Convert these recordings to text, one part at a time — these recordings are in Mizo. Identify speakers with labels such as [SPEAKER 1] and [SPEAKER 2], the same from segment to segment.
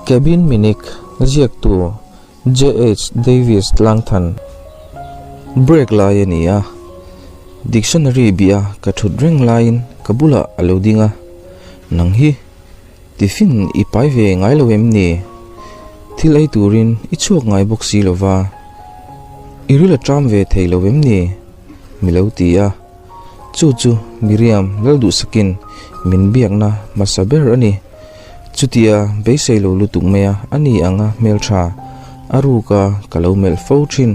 [SPEAKER 1] Cabin Minik ziaktu JH Davies Tlangthan Break lai a ni a, dictionary bih a ka thut reng laiin ka bulah a lo ding a, Nang hi tiffin i pai ve ngai lo em ni? Thil ei turin i chhuak ngai bawk si lo va, i ril a ṭam ve thei lo em ni? Mi lo ti a, chu chu Miriam Lalduhsakin min biakna hmasa ber a ni. Chutia beisei lo lutuk mai a, a ni ang a hmeltha, a ruk a ka lo melh fo thin.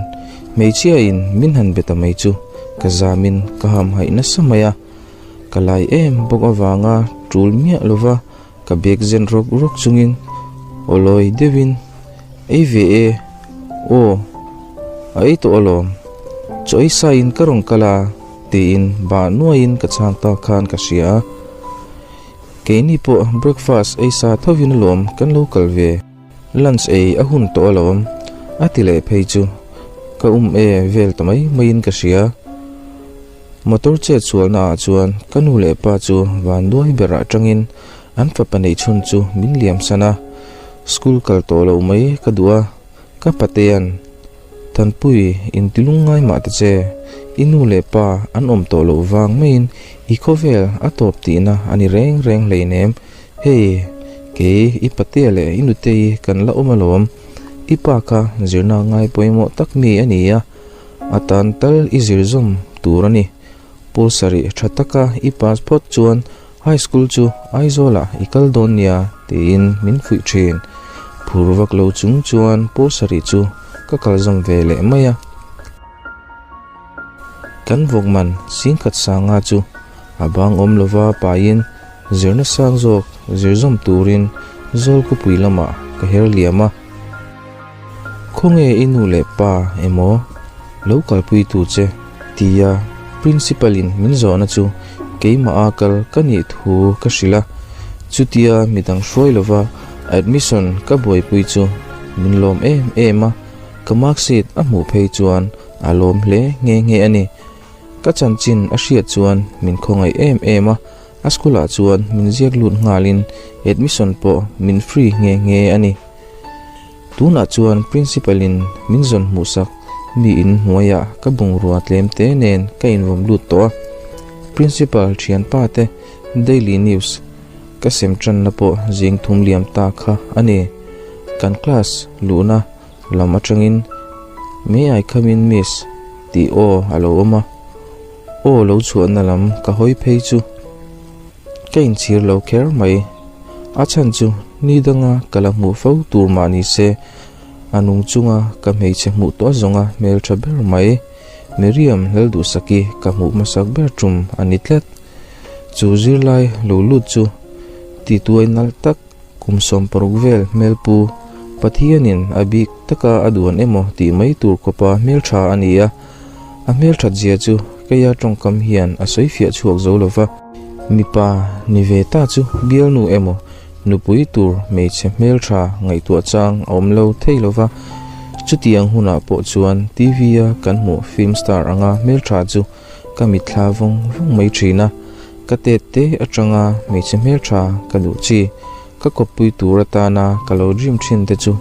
[SPEAKER 1] Hmeichhia in min han be ta mai chu ka zam in ka ham haih nasa mai a, ka lai em bawk avanga tul miah lova ka bag zen rawk rawk chungin awlawi deuhin ei ve e, aw a ei tawh alawm, chaw ei sa in ka rawn kal a tiin bah nuaiin ka chhang ta khan ka hria a. Keini pawh breakfast ei sa thovin alawm kan lo kal ve. Lunch ei a hun tawh alawm a ti leh phei chu ka um e vel ta mai maiin ka hria. Motor chet sualna ah chuan ka nu leh pa chu van duai berah tangin an fapa neih chhun chu min liam san a. School kal tawh loh mai ka duh a, ka patea'n Thanpui, in ti lungngai mah ta che, i nu leh pa an awm tawh loh vang maiin i khawvel a tawp tihna a ni reng reng hleinem. Hei, kei i patea leh i nutei kan la awm alawm. I pa kha zirna ngai pawimawh tak mi a ni a, a tan tal i zir zawm tur a ni. Pawl sarih tha taka i pass phawt chuan High School chu Aizawlah i kal dawn nia tiin min fuih thin. Phur vak lo chung chuan pawl sarih chu ka kal zawm ve leh mai a. Kan vawkman Singkhat Sanga chu a bang awm lova paiin zirna sang zawk zir zawm turin Zawlkhawpui lamah ka her liam a. Khawnge i nu leh pa emaw lo kalpui tu che? Tia Principal in min zawhna chu keimah a kal ka nih thu ka hrilh a, chutia midang hruai lova admission ka buaipui chu min lawm em em a, ka mark sheet a hmuh phei chuan a lawm hle nghe nghe a ni. Ka chanchin a hriat chuan min khawngaih em em a, A school ah chuan min ziak lut nghalin admission pawh min free nghe nghe a ni. Tunah chuan principal in min zawn hmuhsak mi in hnuaiah ka bungrua tlem te nen ka invawm lut tawh a. Principal thianpa te daily news ka sem tanna pawh zing thum liam ta kha a ni. Kan class luhna lam atangin May I come in miss tih aw a lo awm a. Aw lo chhuahna lam ka hawi phei chu ka inchhir lo kher mai. A chhan chu ni danga ka la hmuh fo tur mah ni se, a nung chunga ka hmeichhe hmuh tawh zawnga hmeltha ber mai Miriam Lalduhsaki ka hmuh hmasak ber tum a ni tlat. Chu zirlai lo lut chu tituai nalh tak Kum 60 vel hmelpu Pathianin a bik taka a duan emaw tih mai tur khawpa hmeltha a ni a, a hmelthat zia chu keia tawngkam hian a sawi fiah chhuak zo lo va. Mipa ni ve ta chu bialnu emaw nupui tur hmeichhe hmeltha ngaihtuah chang a awm lo thei lo va, chutiang hunah pawh chuan TV-a kan hmuh film star anga hmeltha chu Ka mitthla vawng vawng mai thin a, ka tet te atanga hmeichhe hmeltha ka duh chi, ka kawppui tur atana ka lo dream thin te chu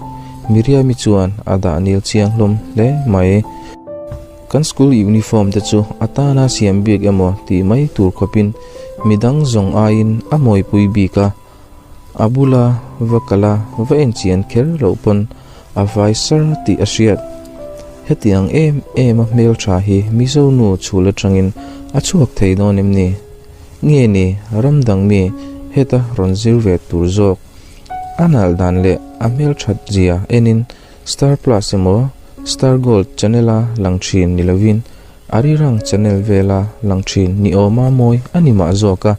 [SPEAKER 1] Miriami chuan a dah nil chiang hlawm hle mai. Kan school uniform te chu a tana siam bik emaw tih mai tur khawpin midang zawng aiin a mawipui bik a, a bula va kala va enchian kher loh pawn a vai sar tih a hriat. Hetiang em em a hmeltha hi Mizo nu chhul atangin a chhuak thei dawn em ni? Nge ni ram dang mi heta rawn zir ve tur zawk? A nalh dan leh a hmelthat zia enin Star Plus emaw Star Gold channel a lang thin ni lovin Arirang channel vela lang thin ni awma mawi a ni mah zawk a.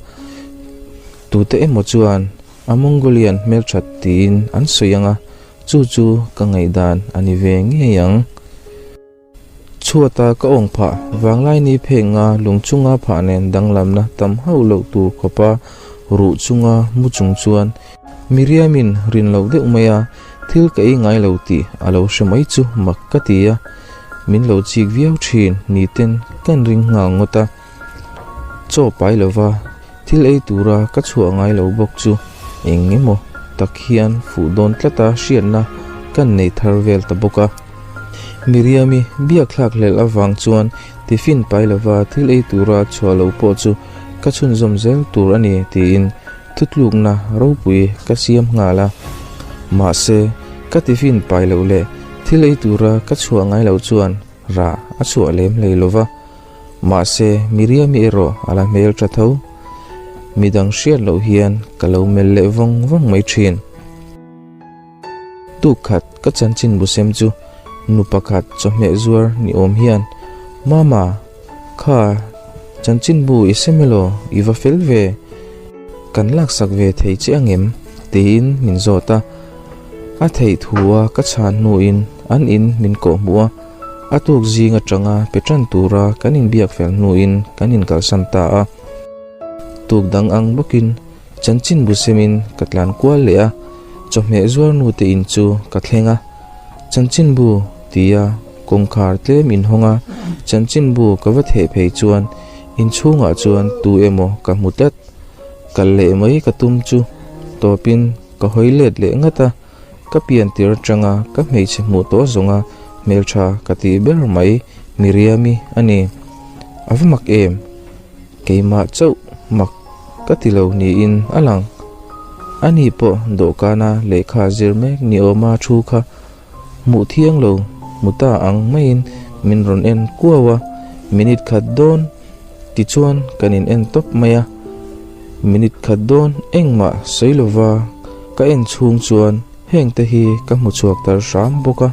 [SPEAKER 1] Tute emaw chuan a Mongolian hmelthat tiin an sawi ang a, chu chu ka ngaihdan a ni ve ngei ang. Chhuata ka awng phah vanglai ni phek nga lung chunga phah nen danglamna tam hauh loh tur khawpa ruh chunga mu chung chuan Miriamin rin loh deuh mai a, thil ka ei ngai lo tih a lo hre mai chu mak ka ti a, min lo chik viau thin niten kan ring nghal ngawt a. Chaw pai lova thil ei tura ka chhuah ngai lo bawk chu eng emaw tak hian fuh dawn tlata hriatna kan nei thar vel ta bawk a. Miriami biak thlak hlelh avang chuan tiffin pai lova thil ei tura chhuah lo pawh chu ka chhunzawm zel tur a ni tiin thutlukna ropui ka siam nghal a. Mahse, ka tiffin pai loh leh thil ei tura ka chhuah ngai loh chuan rah a chhuah lem hlei lova. Mahse, Miriami erawh a la hmel tha tho. Midang hriat loh hian ka lo melh leh vawng vawng mai thin. Tuk khat ka chanchin busem chu nu pakhat chawhmeh zuar ni awm hian, Mama, kha chanchinbu i sem elaw i va fel ve, kan laksak ve thei che angem? tiin min zawt a. A theih thu a ka chhan hnuin an in min kawh hmuh a, a tuk zing atanga pe tan tura kan inbiak fel hnuin kan inkalsan ta a. Tuk dang ang bawkin Chanchinbu semin ka tlan kual leh a, chawhmeh zuar nute in chu ka thleng a. Chanchinbu tia kawngkhar tlem inhawng a, chanchinbu ka va theh phei chuan inchhungah chuan tu emaw ka hmu tlat. Kal leh mai ka tum chu tawpin ka hawi let leh ngat a, ka pian tir atanga ka hmeichhe hmuh tawh zawnga hmeltha ka tih ber mai Miriami a ni. A va mak em? Keimah chauh mak ka ti lo niin a lang. Ani pawh dawhkana lehkha zir mek ni awma thu kha hmuh thiang lo hmu ta ang maiin min rawn en kuau a, minute khat dawn tichuan kan in en tawp mai a. Minute khat dawn engmah sawi lova ka en chhung chuan hengte hi ka hmu chhuak tar hram bawk a.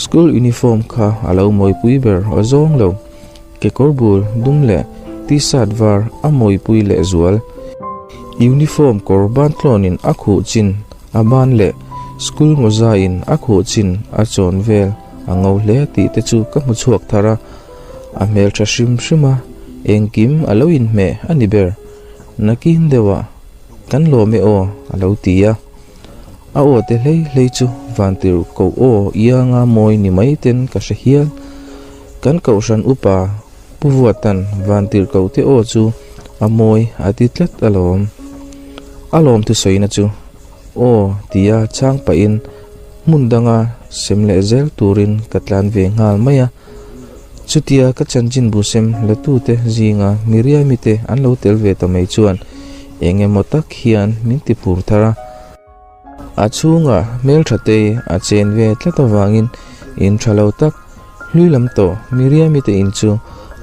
[SPEAKER 1] School uniform kha a lo mawipui ber aw zawng lo. Kekawr bul dum leh t-shirt var a mawipui leh zual. Uniform kawr ban tlawnin a khuh chin a ban leh school mawza in a khuh chin a chawn vel a ngo hle tih te chu ka hmu chhuak thar a. A hmeltha hrim hrim a, engkim a lo inhmeh a ni ber. Nakin deuhah kan lawm e aw a lo ti a. A aw te hlei hlei chu vantir koh aw ianga mawi ni mai ten ka hre hial. Kan kohhran upa Pu Vuatan vantir koh te aw chu a mawi a ti tlat alawm. A lawm thusawina chu aw tia chhang pahin hmun danga sem leh zel turin ka tlan ve nghal mai a. Chutia ka chanchinbu sem latute zinga Miriami te an lo tel ve ta mai chuan eng emaw tak hian min ti phur thar a. A chhungah hmeltha te a chen ve tlat avangin in tha lo tak hlui lam tawh Miriami te in chu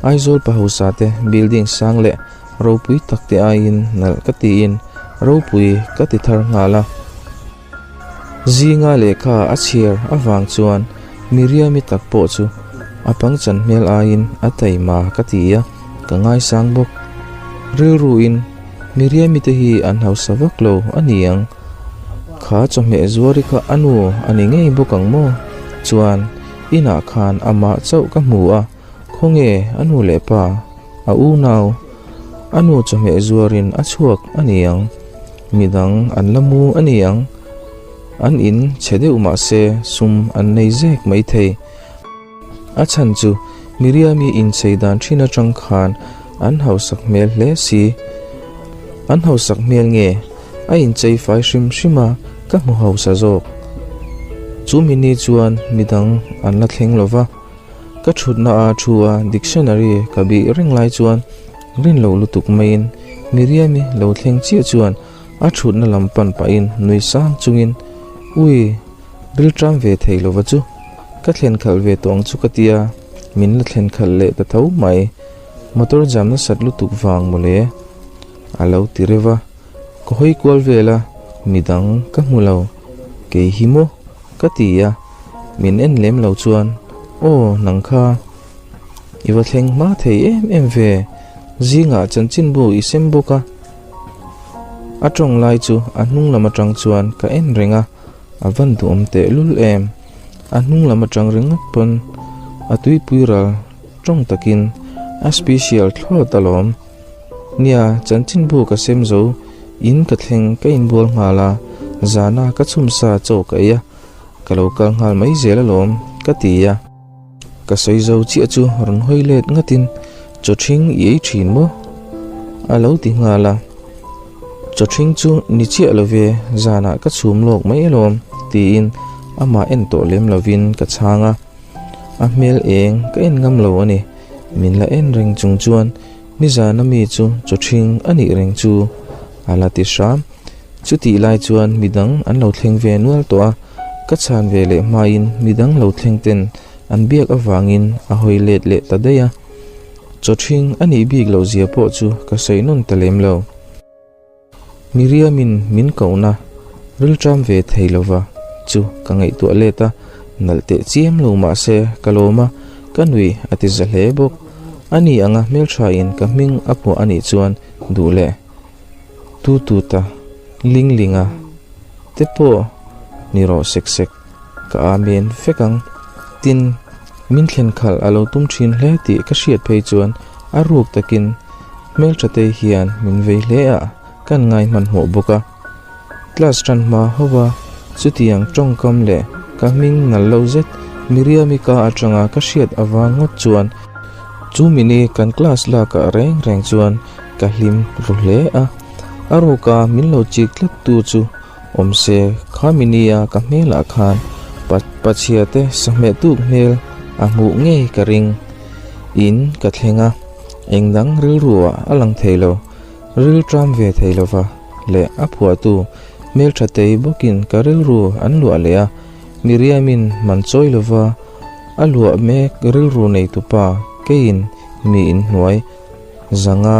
[SPEAKER 1] Aizawl Pahosa te building sang leh ropui tak te aiin nalh ka tiin ropui ka ti thar nghal a. Zinga lehkha a chhiar avang chuan Miriami tak pawh chu a pangchan hmel aiin a taima ka ti a, ka ngaisang bawk. Rilruin Miriami te hi an hausa vak lo a ni ang. Kha chawhmeh zuari kha a nu a ni ngei bawk ang maw? Chuan inah khan amah chauh ka hmu a, khawnge a nu leh pa, a unau, a nu chawhmeh zuarin a chhuak a ni ang. Midang an la mu a ni ang. An in chhe deuh mah se sum an nei zek mai thei. A chhan chu Miriami inchei dan thin atang khan an hausak hmel hle si. An hausak hmel nge a inchei fai hrim hrim a ka hmu hausa zawk. Chu mini chuan midang an la thleng lo va. Ka thutna a thu a dictionary ka bih reng lai chuan rin lo lutuk maiin Miriami lo thleng chiah chuan a thutna lam pan pahin nui sang chungin Ui, ril ṭam ve thei lova chu ka thlen khalh ve tawh ang chu ka tia, min la thlen khalh leh ta tho mai, motor jam nasat lutuk vang mawle a lo ti reuh a, ka hawi kual vel a, midang ka hmu lo, kei hi maw? Ka ti a, min en lem lo chuan, Aw, nang kha i va thleng hma thei em em ve, zingah chanchinbu i sem bawk a. A tawng lai chu a hnung lam atang chuan ka en reng a, a van duhawm tehlul em. A hnung lam atang ringawt pawn a tuipui ral tawng takin a special thlawt alawm. Nia, chanchinbu ka sem zo, in ka thleng ka inbual nghal a, zana ka chhumsa chaw ka ei a, ka lo kal nghal mai zel alawm, ka ti a. Ka sawi zo chiah chu rawn hawi let ngatin, Chaw ṭhing i ei ṭhin maw? a lo ti nghal a. Chawṭhing chu ni chiah lo ve, zanah ka chhum lawk mai alawm, tiin amah en tawh lem lovin ka chhang a. A hmel eng ka en ngam lo a ni. Min la en reng chung chuan nizana mi chu chawṭhing a nih reng chu a la ti hram. Chutih lai chuan midang an lo thleng ve nual tawh a, ka chhan ve leh hmain midang lo thleng ten an biak avangin a hawi let leh ta daih a. Chawṭhing a nih bik loh zia pawh chu ka sawi nawn ta lem lo. Miriamin min kohna rilṭam ve thei lova chu ka ngaihtuah let a, nalh teh chiam lo mah se ka lawm a, ka nui a ti za hle bawk. Ani anga hmelṭhain ka hming a phuah a nih chuan duh leh tu tu ta ling ling a te pawh ni rawh sek sek ka amen vek ang. Tin, min thlen khalh a lo tum thin hle tih ka hriat phei chuan a ruk takin hmelthatei hian min vei hle a, kan ngai hmanhmawh bawk a. Class tan hma ho a, chutiang tawngkam leh ka hming nal lo zet Miriami ka atanga ka hriat avang ngawt chuan chu mini kan class lakah reng reng chuan ka hlim ru hle a. A ruka min lo chik tlat tu chu awm se, kha minia ka hmelah khan pachhia te sahmeh tuk hmel a hmuh ngei ka ring. In ka thleng a, engdang rilruah a lang thei lo. Ril ṭam ve thei lova leh a phuahtu hmelṭha tei bawkin ka rilru an luah leh a, Miriamin man chawi lova a luah mek rilru neitupa keiin mi inhnuai zanga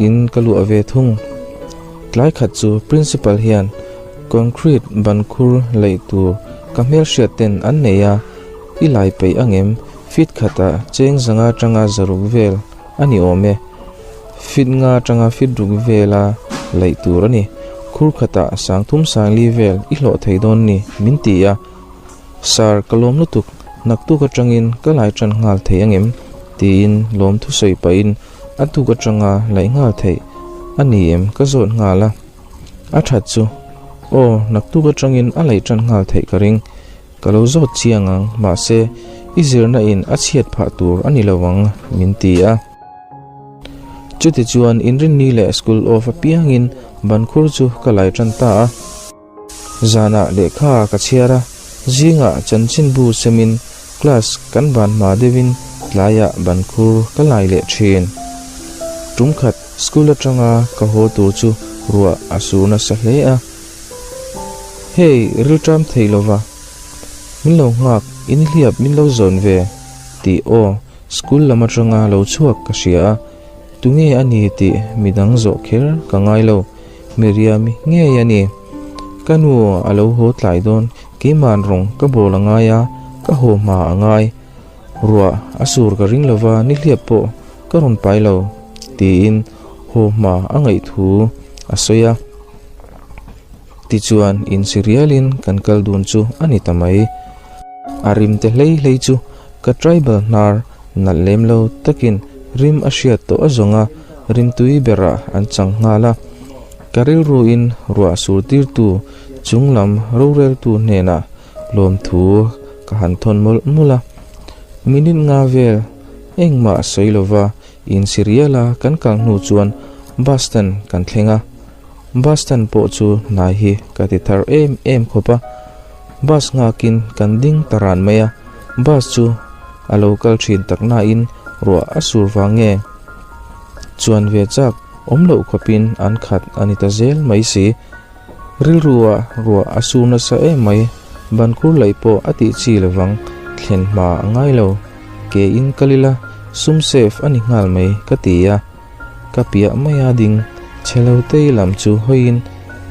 [SPEAKER 1] in ka luah ve thung. Tlai khat chu Principal hian concrete ban khur laih tur ka hmelhriat ten an nei a, i lai peih angem feet khatah cheng zanga tanga zaruk vel a ni awm e. Fit nga atanga fit ruk vela laih tur a ni. Khur khatah sangthum sangli vel i hlawh thei dawn ni min ti a. Sir, ka lawm lutuk, naktuk atangin ka lai tan nghal thei angem? tiin lawm thusawi pahin a tuk atanga laih nghal theih a ni em ka zawt nghal a. A that chu, Aw, naktuk atangin a laih tan nghal theih ka ring. Ka lo zawt chiang ang, mahse i zirna in a chhiat phah tur a ni lo ang min ti a. Chutichuan inrinni leh school off apiangin bankhur chu ka lai tan ta a. Zanah lehkha ka chhiar a, zingah chanchinbu semin class kan ban hma deuhin tlaiah bankhur ka lai leh thin. Tum khat school atanga ka haw tur chu ruah a sur nasa hle a. Hei rilṭam thei lova, min lo nghak inhliap min lo zawn ve tih aw. School lam atanga lo chhuak ka hria a, tunge a ni tih midang zawh kher ka ngai lo, Miriam-i ngei a ni. Ka nu a lo haw tlai dawn, keiman rawng ka bawl a ngai a, ka haw hma a ngai. Ruah a sur ka ring lova nihliap pawh ka rawn pai lo, tiin haw hma a ngaih thu a sawi a. Tichuan insi rialin kan kal dun chu a ni ta mai. A rim te hlei hlei chu ka tribal hnar nalh lem lo takin rim a hriat tawh a zawng a, rimtui berah an chang nghal a. Ka rilruin ruah sur tirtu chung lam roreltu hnenah lawmthu ka han thawn mawlh mawlh a. Minute nga vel engmah sawi lova insi riala kan kal hnu chuan bus stand kan thleng a. Bus stand pawh chu hnai hi ka ti thar em em khawp a. Bus nghakin kan ding ta ran mai a, bus chu a lo kal thin tak nain ruah a sur vang nge? Chuan ve chak awm loh khawpin an khat a ni ta zel mai si. Rilru ah ruah a sur nasa em mai, bankhur laih pawh a tih chi lovang, thlen hma a ngai lo. Ke in kal ila, sum safe a ni nghal mai ka ti a. Ka piah mai a ding, chhe lo tei lam chu hawiin,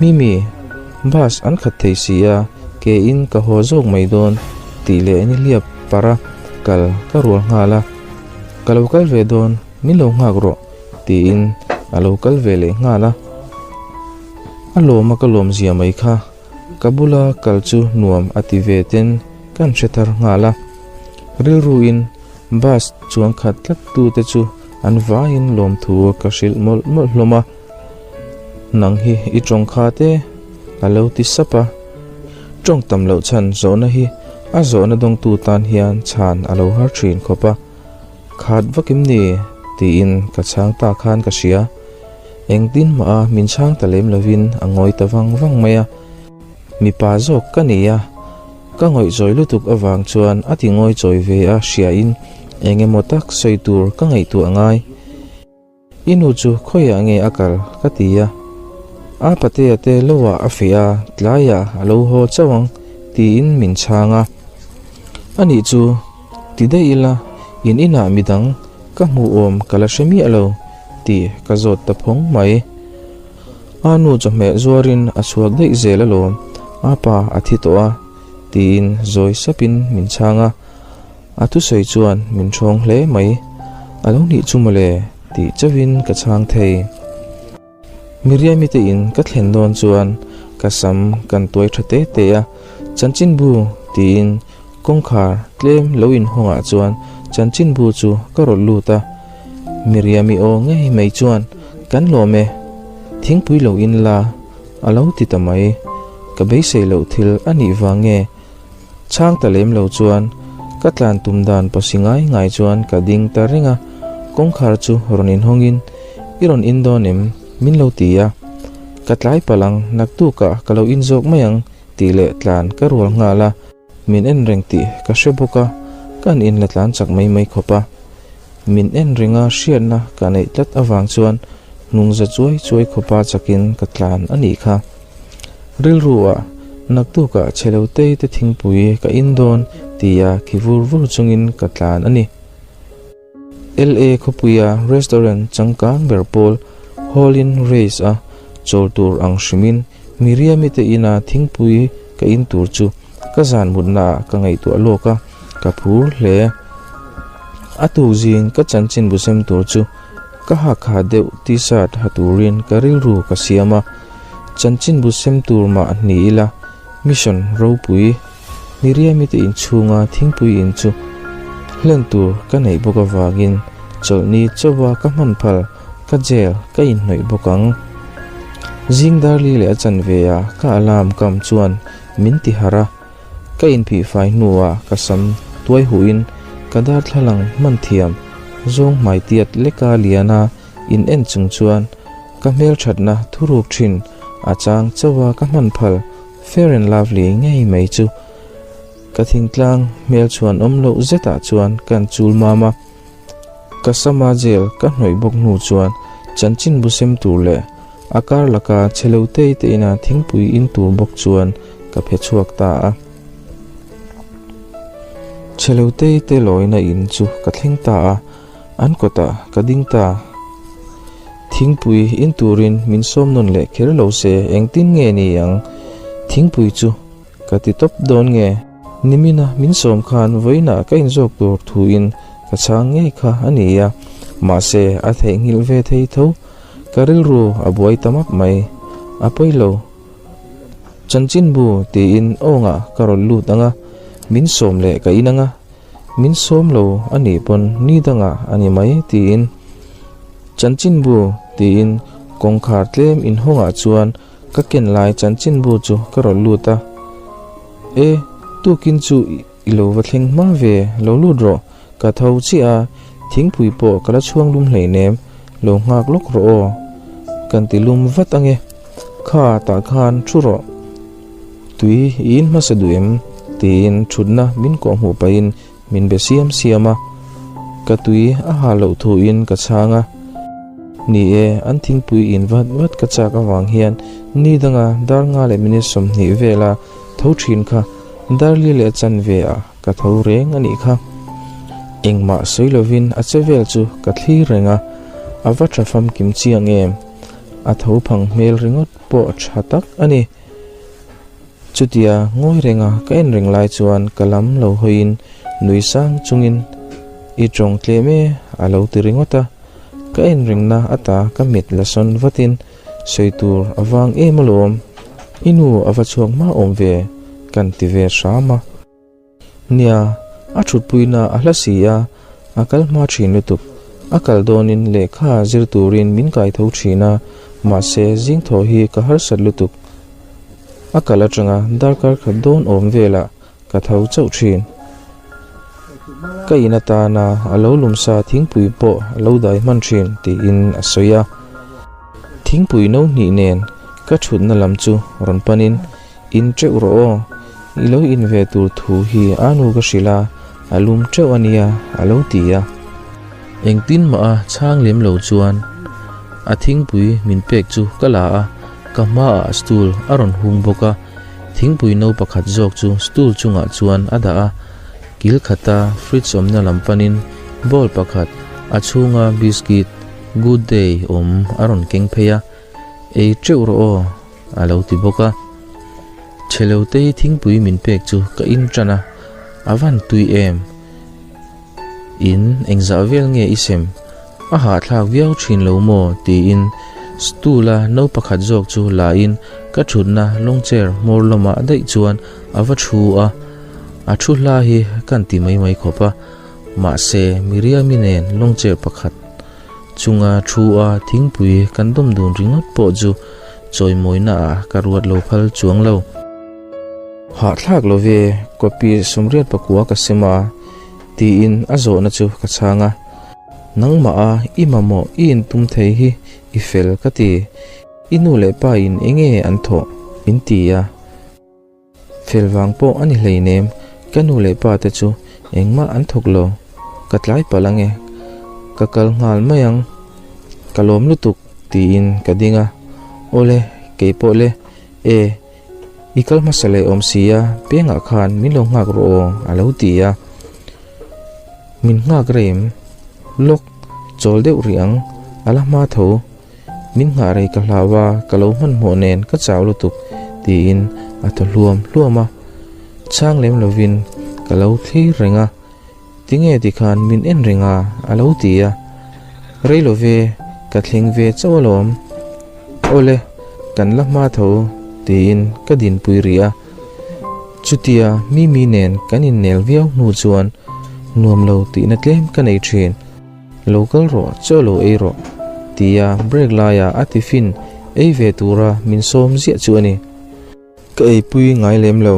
[SPEAKER 1] Mimi, bus an khat thei si a, ke in ka haw zawk mai dawn tih leh nihliap para kal ka rual nghal a. Ka lo kal ve dawn, min lo nghak rawh tiin a lo kal ve leh nghal a. A lawm a ka lawm zia mai kha, ka bula kal chu nuam a ti ve ten kan hre thar nghal a. Rilru in Bus chuang khat tlat tute chu an vaiin lawmthu ka hrilh mawlh mawlh hlawm a, Nang hi i tawng kha te a lo ti sap a, tawng tam loh chhan zawhna hi a zawhna dawngtu tan hian chhan a lo har thin khawp a, Khat vakim ni? tiin ka chhang ta khan ka hria. Engtin mah a min chhang ta lem lovin a ngawi ta vang vang mai a. Mipa zawk ka ni a, ka ngawihchawi lutuk avang chuan a ti ngawichawi ve a hriain eng emaw tak sawi tur ka ngaihtuah ngai. I nu chu khawiah nge a kal? ka ti a. A patea te loah a feh a, tlaiah a lo haw chauh ang tiin min chhang a. Anih chu ti daih ila in inah midang ka hmuh awm ka la hre miah lo tih ka zawt ta phawng mai. A nu chawhmeh zuarin a chhuak daih zel alawm, a pa a thi tawh a tiin zawi sapin min chhang a. A thusawi chuan min ṭhawng hle mai. A lo nih chu mawle tih chauhin ka chhang thei. Miriami te in ka thlen dawn chuan ka sam kan tuai ṭha te te a, Chanchinbu tiin kawngkhar tlem lo inhawngah chuan chanchinbu chu ka rawlh lut a. Miriami aw ngei mai chuan Kan lawm e, thingpui lo in la a lo ti ta mai. Ka beisei loh thil a nih vang nge Chhang ta lem lo chuan ka tlan tum dan pawsi ngai ngai chuan ka ding ta reng a, kawngkhar chu rawn inhawngin I rawn in dawn em? min lo ti a, ka tlai palh ang, naktukah ka lo in zawk mai ang tih leh tlan ka rual nghal a, min en reng tih ka hre bawk a, kan in la tlan chak mai mai khawp a, min en renga hriatna ka neih tlat avang chuan hnungza chuai chuai khawpa chakin ka tlan a nih kha. Rilru ah naktukah chhelo tei te thingpui ka in dawn tia khi vur vur chungin ka tlan a ni. LA khawpuia restaurant changkang ber pawl Hall Inn Race a chawl tur ang hrimin Miriami te ina thingpui ka in tur chu ka zan mutna ah ka ngaihtuah lawk a, ka phur hle. A tukzing ka chanchin bu sem tur chu Ka hakha deuh t-shirt ha turin ka rilru ka siam a, chanchinbu sem tur mah ni ila mission ropui Miriami te inchhunga thingpui in chu hlen tur ka neih bawk avangin chawlhni chauha ka hman phal ka jail ka inhnawih bawk ang. Zing darli leh a chanve ah ka alarm kam chuan min ti harh a. Ka inphihfai hnuah ka sam tuai huhin ka darthlalang hman thiam zawng hmai tiat leka liana in en chung chuan ka hmelthatna thuruk thin a chang chauha ka hman phal Fair and Lovely ngei mai chu ka thingtlang hmel chhuan awm loh zetah chuan kan chul mam a. Ka sama gel ka hnawih bawk hnu chuan chanchinbu sem tur leh a kar laka chhe lo tei te ina thingpui in tur bawk chuan ka phe chhuak ta a. Chhe lo tei te lawina in chu ka thleng ta a, an kawtah ka ding ta. Thingpui in turin min sawm nawn leh kher lo se engtin nge ni ang? Thingpui chu Ka ti tawp dawn nge? Nimina min sawm khan vawiinah ka inzawk tur thuin ka chhang ngei kha a ni a, mahse a theihnghilh ve thei tho. Ka rilru a buai ta map mai. A pawi lo. Chanchinbu tiin awngah ka rawn lut ang a, min sawm leh ka in ang a, min sawm lo a nih pawn ni dangah a ni mai tiin Chanchinbu tiin kawngkhar tlem inhawngah chuan Ka ken lai chanchinbu chu ka rawn lut a, E, tukin chu i lo va thleng hma ve, lo lut rawh, ka tho chiah a, thingpui pawh ka la chhuang lum hleinem, lo nghak lawk rawh aw, kan ti lum vat ange, kha tah khan thu rawh, tui i in hmasa duh em? tiin thutna min kawhhmuh pahin Min be siam siam a, ka tui a ha loh thuin ka chhang a. Ni e, an thingpui in vat vat ka chak avang hian ni danga dar nga leh minute 20 vela tho thin kha dar li leh chanve ah ka tho reng a nih kha. Engmah sawi lovin a che vel chu ka thlir reng a, a va tha famkim chiang em? A tho phang hmel ringawt pawh tha tak a ni. Chutia ngawi renga ka en reng lai chuan ka lam lo hawiin nui sang chungin I tawng tlem e a lo ti ringawt a, ka en rengna ata ka mit la sawn vatin sawi tur a vang em alawm, i nu a va chhuak hma awm ve kan ti ve hram a. Nia, a thutpuina a hla si a, a kal hma thin lutuk. A kal dawnin lehkha zir turin min kai tho thin a, mahse zing thaw hi ka harsat lutuk. A kal atanga darkar khat dawn awm velah ka tho chauh thin. Ka in atana a lo lumsa thingpui pawh a lo dai hman thin tiin a sawi a. Thingpui no hnih nen ka thutna lam chu rawn panin, In teuh rawh aw, i lo in ve tur thu hi a nu ka hrilh a, a lum teuh a nia, a lo ti a. Engtin mah a chhang lem lo chuan a thingpui min pek chu ka la a, ka hmaah stool a rawn hung bawk a, thingpui no pakhat zawk chu stool chungah chuan a dah a, kil khata fridge awmna lam panin bowl pakhat a chhunga biscuit Good Day awm a rawn keng phei a, Ei teuh rawh aw, a lo ti bawk a. Chhelotei thingpui min pek chu ka in tan a, a van tui em? In engzah vel nge i sem? A hahthlak viau thin lo maw? tiin stool a no pakhat zawk chu la in ka thutna long chair hmawr lawmah daih chuan a va thu a, a thu hla hi kan ti mai mai khawp a, mahse Miriami nen long chair pakhat Chunga thu a thingpui kan dawm dun ringawt pawh chu chawimawina ah ka ruat lo phal chuang lo. Hahthlak lo ve, copy sawmriat pakua ka sem a, tiin a zawhna chu ka chhang a. Nangmah a i mamawh i intum thei hi i fel ka ti, i nu leh pa in enge an thawh min ti a. Fel vang pawh a ni hleinem, ka nu leh pa te chu engmah an thawk lo, ka tlai palh ange, ka kal nghal mai ang, ka lawm lutuk tiin ka ding a, awle keipawh le, e i kal hmasa leh awm si a, pengah khan min lo nghak rawh aw a lo ti a, min nghak rem lawk chawl deuh rih ang, a la hma tho. Min nghah rei ka hlau a, ka lo hmanhmawh nen ka chau lutuk, tiin a thaw hluam hluam a. Chhang lem lovin ka lo thlir reng a, Tinge tikhan min en reng a? a lo ti a. Rei lo ve, ka thleng ve chauh alawm. Awle, kan la hma tho, tiin ka dinpui rih a. Chutia Mimi nen kan innel viau hnu chuan nuam lo tihna tlem ka nei thin. Lo kal rawh, chaw lo ei rawh, tia break laia a tiffin ei ve tura min sawm ziah chu a ni. Ka eipui ngai lem lo,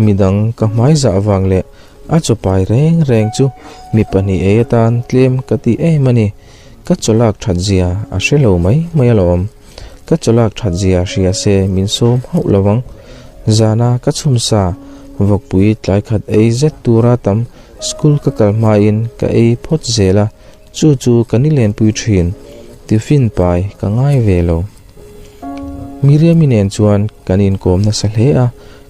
[SPEAKER 1] midang ka hmai zah vang leh a chaw pai reng reng chu mi pahnih ei atan tlem ka ti em a ni. Ka chaw lak that zia a hre lo mai mai alawm. Ka chaw lak that zia hria se min sawm hauh lo ang. Zana ka chhumsa vawkpui tlai khat ei zet tura tam School ka kal hmain ka ei phawt zel a, chu chu ka ni lenpui thin, tiffin pai ka ngai ve lo. Miriami nen chuan kan inkawm nasa hle a,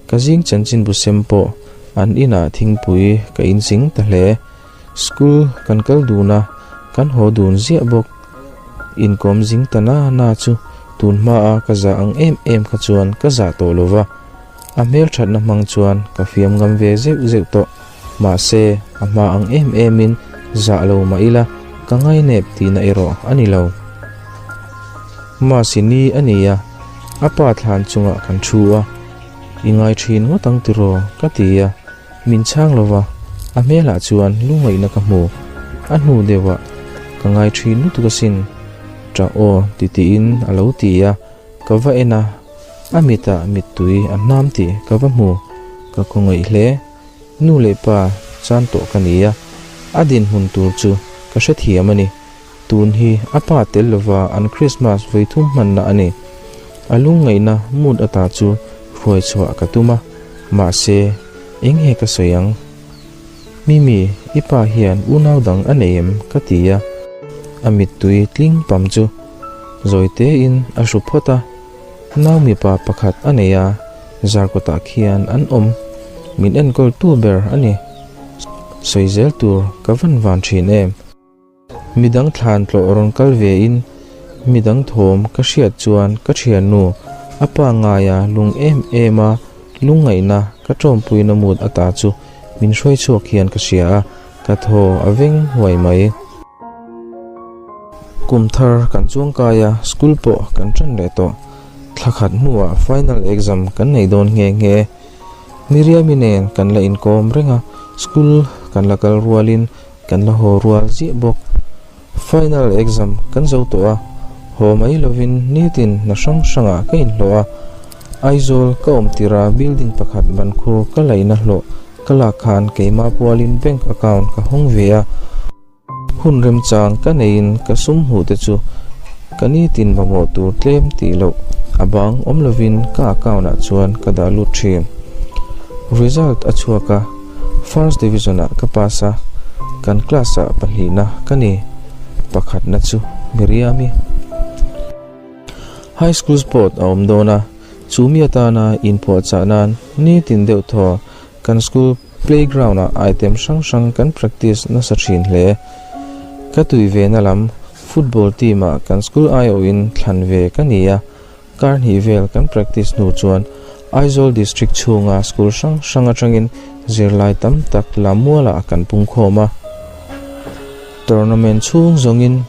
[SPEAKER 1] ka zing chanchinbu sem pawh an inah thingpui ka inzing ta hle. School kan kal dun a, kan haw dun ziah bawk. Inkawm zing ta na na chu tun hmaa ka zah ang em em kha chuan ka zah tawh lo va, a hmelthatna hmang chuan ka fiam ngam ve zeuh zeuh tawh. Mahse, a hma ang em emin zah lo mah ila ka ngainep tihna erawh a ni lo. Masi ni a ni a, a pa thlan chungah kan thu a, I ngai thin ngawt ang tiraw? ka ti a, min chhang lo va, a hmelah chuan lungaihna ka hmu. A hnu deuhah, Ka ngai thin lutuk asin, ṭah aw ti tiin a lo ti a, ka va en a, a mitah mittui a hnam tih ka va hmu, ka khawngaih hle. Nu leh pa chan tawh ka ni a, a dinhmun tur chu ka hrethiam a ni. Tun hi a pa tel lova an Krismas vawi thum hmanna a ni. A lungngaihna mood ata chu hruai chhuah ka tum a, mahse eng nge ka sawi ang? Mimi, i pa hian unau dang a nei em? ka ti a, a mittui tling pam chu zawi tein a hru phawt a. Nau mipa pakhat a nei a, Zarkawtah khian an awm. Min enkawl tu ber a ni. Sawi zel tur ka van van thin em. Midang thlan tlawh rawn kal ve in midang thawm ka hriat chuan ka thiannu a pa ngaia lung em em a lungngaihna ka tawmpuina mut ata chu min hruai chhuak hian ka hria a, ka thaw a veng huai mai. Kum thar kan chuangkai a, school pawh kan tan leh tawh. Thla khat hnuah final exam kan nei dawn nghe nghe. Miriami nen kan la inkawm reng a, school kan la kal rualin kan la haw rual ziah bawk. Final exam kan zo tawh a, haw mai lovin nitin hna hrang hrangah ka inhlawh a. Aizawl ka awm tirha building pakhat bankhur ka laihna hlawh ka lak khan keimah pualin bank account ka hawng ve a. Hun remchang ka neiin ka sum hmuh te chu Ka nitin mamawh tur tlem tih loh a bang awm lovin ka account ah chuan ka dah lut thin. Result a chhuak a, first division ah ka pass a, kan class ah pahnihna ka ni. Pakhatna chu Miriam-i. High school sport a awm dawn a, chu mi atana inphuahchah nan nitin deuh thaw kan school playground ah item hrang hrang kan practice nasa thin hle. Ka tui ve na lam football team ah kan school aiawhin thlan ve ka ni a, kar hnih vel kan practice hnu chuan Aizawl district chhunga school hrang hrang atangin zirlai tam tak Lamualah kan pungkhawm a. Tournament chhung zawngin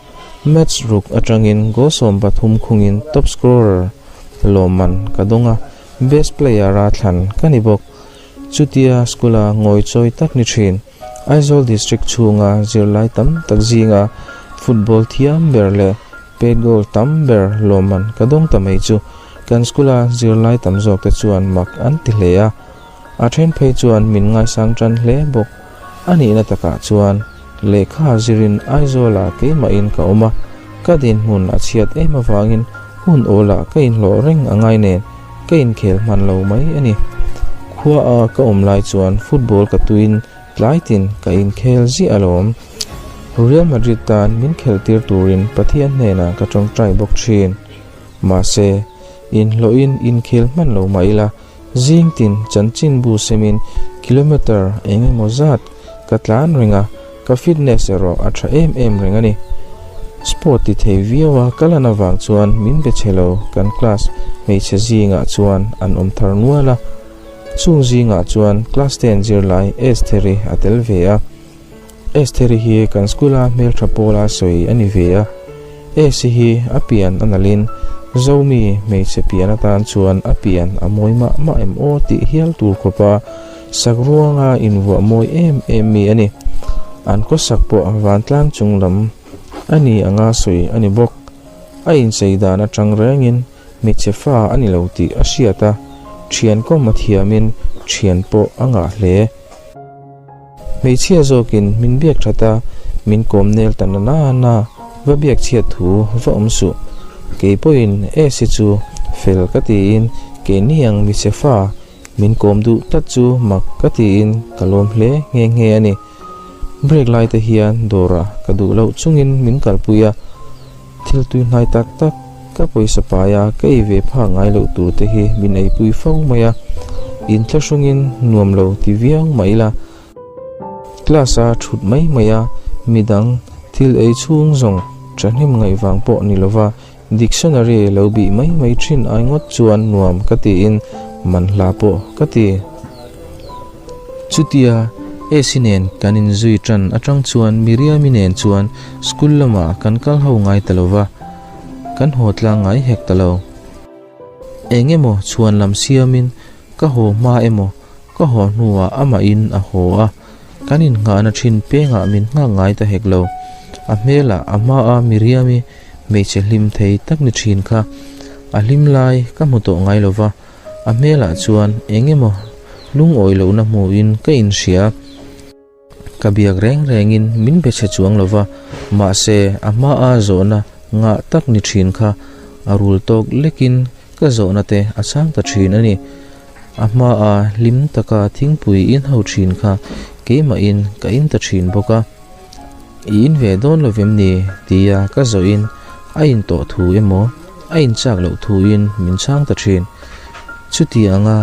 [SPEAKER 1] Match ruk atangin goal 13 khungin top scorer lawmman ka dawng a, best player-a thlan ka ni bawk. Chutia school-a ngawi chawi tak ni thin, Aizawl District chhunga zirlai tam tak zinga football thiam ber leh pet goal tam ber lawmman ka dawng ta mai chu kan school-a zirlai tam zawkte chuan mak an ti hle a. A then phei chuan min ngaisang tan hle bawk. A nihna takah chuan lehkha zirin Aizawlah keimahin ka awm a, ka dinhmun a chhiat em avangin hun awlah ka inhlawh reng a ngai nen ka inkhel hman lo mai a ni. Khua a ka awm lai chuan football ka tuin tlai tin ka inkhel ziah alawm. Real Madrid tan min khelh tir turin Pathian hnenah ka tawngtai bawk thin. Mahse, inhlawhin inkhel hman lo mah ila, Zing tin chanchinbu semin kilometre eng emaw zat ka tlan reng a, ka fitness erawh a tha em em reng a ni. Sport ti thei viau a ka lan avang chuan min be chhe lo kan class hmeichhe zingah chuan an awm thar nual a, chung zingah chuan class ten zirlai Estheri a tel ve a. Estheri hi kan school-a hmeltha pawla sawi a ni ve a, Esi hi a pian a nalhin Zomi hmeichhe pian atan chuan a pian a mawi mah mah em aw tih hial tur khawpa sak ruanga invuah mawi em em mi a ni. An khawsak pawh vantlang chung lam a ni anga sawi a ni bawk. A inchei dan atang rengin hmeichhe fa a ni lo tih a hriat a, thian kawm a thiamin thian pawh a ngah hle. Hmeichhia zawkin min biak that a, min kawm nel ta na na na, va biak chhiat thu va awm suh. Kei pawhin Esi chu fel ka tiin keini ang michhe fa min kawm duh tlat chu mak ka tiin ka lawm hle nghe nghe a ni. Break lai te hian dawrah ka duh loh chungin min kalpui a. Thil tui hnai tak tak ka pawisa paia ka ei ve phak ngai loh tur te hi min eipui fo mai a, inthlahrungin nuam lo ti viau mah ila, class a thut mai mai a, midang thil ei chhung zawng thahnem ngaih vang pawh ni lova dictionary lo bih mai mai thin ai ngawt chuan nuam ka tiin man hla pawh ka ti. Chutia Esi nen kan inzui tan atang chuan Miriami nen chuan school lamah kan kal ho ngai ta lova, kan haw tlang ngai hek ta lo. Eng emaw chhuan lam siamin ka haw hma emaw ka haw hnuah amahin a haw a, kan innghahna thin pengah min nghak ngai ta hek lo. A hmelah a hmaa Miriami hmeichhe hlim thei tak ni thin kha a hlim lai ka hmu tawh ngai lova, A hmelah chuan eng emaw lungawi lohna hmuhin ka inhria. Ka biak reng rengin min be chhe chuang lova, mahse a hmaa zawhna ngah tak ni thin kha a rul tawk lekin ka zawhna te a chhang ta thin a ni. A hmaa hlim taka thingpui in ho thin kha keimahin ka in ta thin bawk a. I in ve dawn lo vem ni? tia ka zawhin a in tawh thu emaw a in chak loh thuin min chhang ta thin. Chuti anga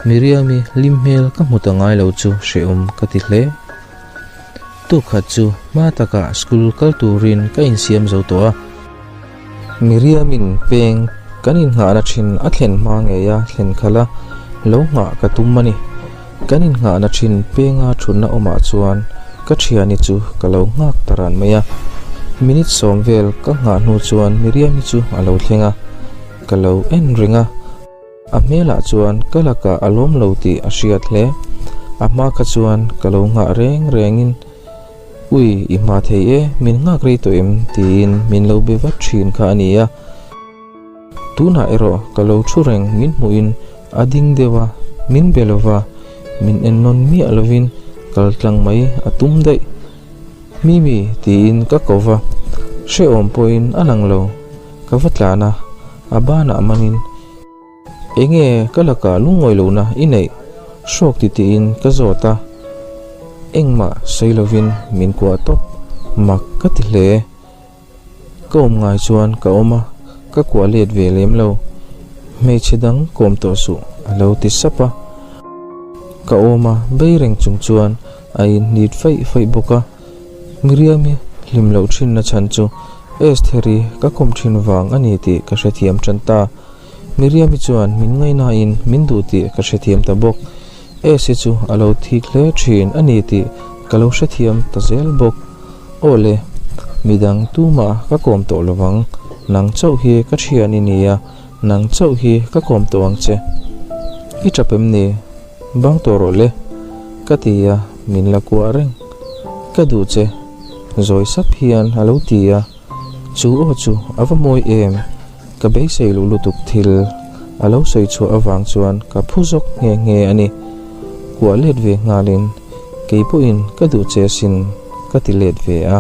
[SPEAKER 1] Miriami hlim hmel ka hmu ta ngai lo chu hrehawm ka ti hle. Tukhat chu hma takah school kal turin ka insiam zo tawh a. Miriamin peng kan innghahna thin a thlen hma ngei a thlen khalh a, lo nghah ka tum a ni. Kan innghahna thin penga thutna awmah chuan ka thiani chu ka lo nghak ta ran mai a. Minute sawm vel ka nghah hnu chuan Miriami chu a lo thleng a, ka lo en reng a. A hmelah chuan ka lakah a lawm lo tih a hriat hle. A hma kha chuan ka lo nghah reng rengin, Ui, i hma thei e, min nghak rei tawh em? tiin min lo be vat thin kha a ni a. Tunah erawh ka lo thu reng min hmuhin a ding deuh a, min be lova, min en nawn miah lovin kal tlang mai a tum daih. Mimi tiin ka ko va, hrehawm pawhin a lang lo. Ka va tlan a, a banah manin, Enge ka lakah lungawi lohna i neih? Hrawk titiin ka zawt a, engmah sawi lovin min kuah tawp, mak ka ti hle. Ka awm ngai chuan ka awm a, ka kuah let ve lem lo. Hmeichhe dang kawm tawh suh a lo ti sap a. Ka awm a, bei reng chung chuan a inhnit faih faih bawk a. Miriami hlim loh thinna chhan chu Estheri ka kawm thin vang a ni tih ka hrethiam tan ta. Miriami chuan min ngaihnain min duh tih ka hrethiam ta bawk. Esi chu a lo thik hle thin a ni tih ka lo hrethiam ta zel bawk. Aw le, midang tumah ka kawm tawh lo vang, nang chauh hi ka thian i nia, nang chauh hi ka kawm tawh ang che. I tap em ni? Bang tawh rawh le, ka ti a, min la kuah reng. Ka duh che, zawi sap hian a lo ti a, chu aw chu a va mawi em? Ka beisei luh lutuk thil a lo sawi chhuah avang chuan ka phu zawk nghe nghe a ni. Kuah let ve nghalin kei pawhin ka duh che asin ka ti let ve a.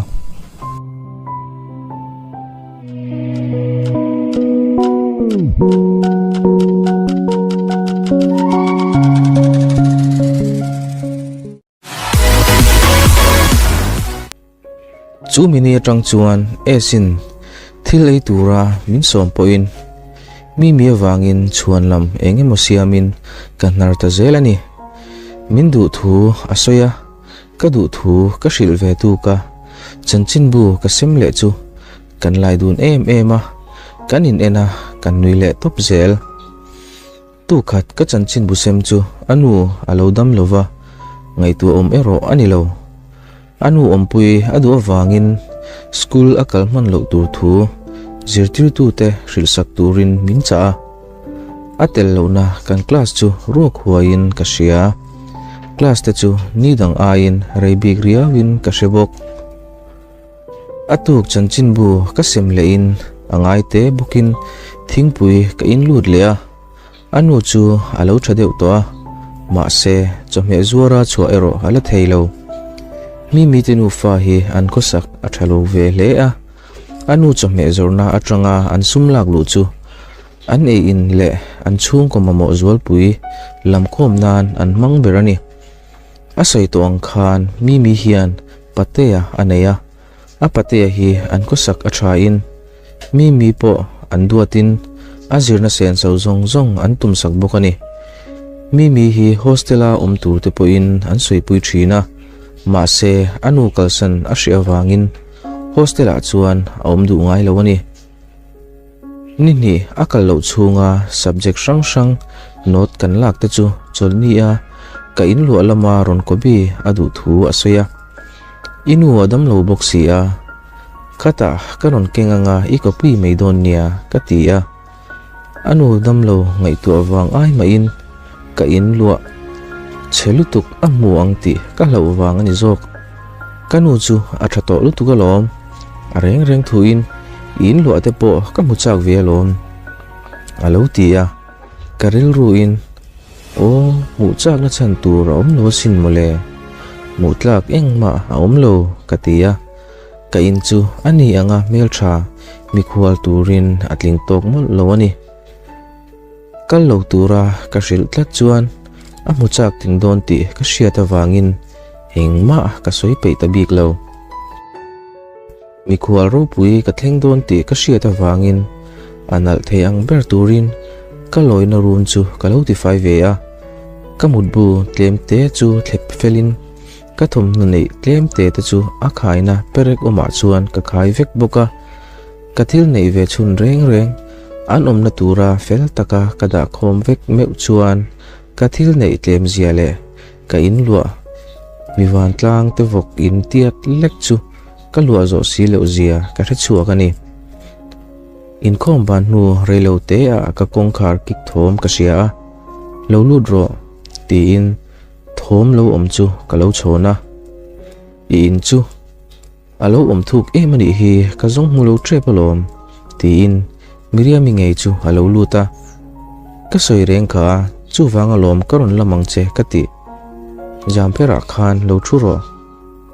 [SPEAKER 1] Chu mini atang chuan Esin thil ei tura min sawm pawhin Mimi avangin chhuan lam eng emaw siamin ka hnar ta zel a ni. Min duh thu a sawi a, ka duh thu ka hrilh ve tuk a, chanchinbu ka sem leh chu kan lai dun em em a, kan in en a, kan nui leh tawp zel. Tukhat ka chanchinbu sem chu a nu a lo dam lo va, ngaihtuah awm erawh a ni lo. A nu awmpui a duh avangin school a kal hman loh tur thu zirtirtute hrilhsak turin min chah a. A tel lohna kan class chu ruak huaiin ka hria. Class te chu ni dang aiin rei bik riauin ka hre bawk. A tuk chanchinbu ka sem lehin a ngai te bawkin thingpui ka in lut leh a, a nu chu a lo tha deuh tawh a, mahse chawhmeh zuara chhuah erawh a la thei lo. Mimite nufa hi an khawsak a tha lo ve hle a, a nu chawhmeh zawrhna atanga an sum lak luh chu an ei in leh an chhungkaw mamawh zualpui lamkhawm nan an hmang ber a ni. A sawi tawh ang khan Mimi hian Patea a nei a, a Patea hi an khawsak a thain Mimi pawh an duatin a zirna senso zawng zawng an tumsak bawk a ni. Mimi hi hostel-a awm tur te pawhin an sawipui thin a, mahse a nu kalsan a hrih avangin hostel-ah chuan a awm duh ngai lo a ni. Ni hnih a kal loh chhunga subject hrang hrang note kan lak te chu chawlhni a ka in luah lama rawn copy a duh thu a sawi a. I nu a dam lo bawk si a, khatah ka rawn keng anga i copy mai dawn nia ka ti a. A nu dam lo ngaihtuah vang ai mahin ka in luah chhe lutuk a hmu ang tih ka hlauh vang a ni zawk. Ka nu chu a tha tawh lutuk alawm, a reng reng thuin i inluah te pawh ka hmu chak ve alawm a lo ti a, ka rilruin aw hmuh chakna chhan tur a awm lo asin mawle, hmuh tlak engmah a awm lo ka ti a, ka in chu a ni anga hmeltha mikhual turin a tling tawk mawlh lo a ni. Kal lo tura ka hrilh tlat chuan a hmu chak ting dawn tih ka hriat avangin engmah ka sawi peih ta bik lo. Mikhual ropui ka thleng dawn tih ka hriat avangin a nalh thei ang ber turin ka lawina room chu ka lo tifai ve a, ka mutbu tlem te chu thlep felin ka thawmhnaw neih tlem te te chu a khaina perek awmah chuan ka khai vek bawk a. Ka thil neih ve chhun reng reng an awmna tura fel taka ka dah khawm vek meuh chuan ka thil neih tlem zia leh ka in luah mi vantlang te vawk in tiat lek chu ka luah zawh si loh zia ka hre chhuak a ni. Inkhawm ban hnu reilo te ah ka kawngkhar kik thawm ka hria a, Lo lut rawh tiin thawm lo awm chu ka lo chhawn a, I in chu A lo awm thuk em a nih hi, ka zawng hmu lo tep alawm, tiin Miriami ngei chu a lo lut a. Ka sawi reng kha a, chuvang alawm ka rawn lam ang che ka ti. Zamperah khan lo thu rawh,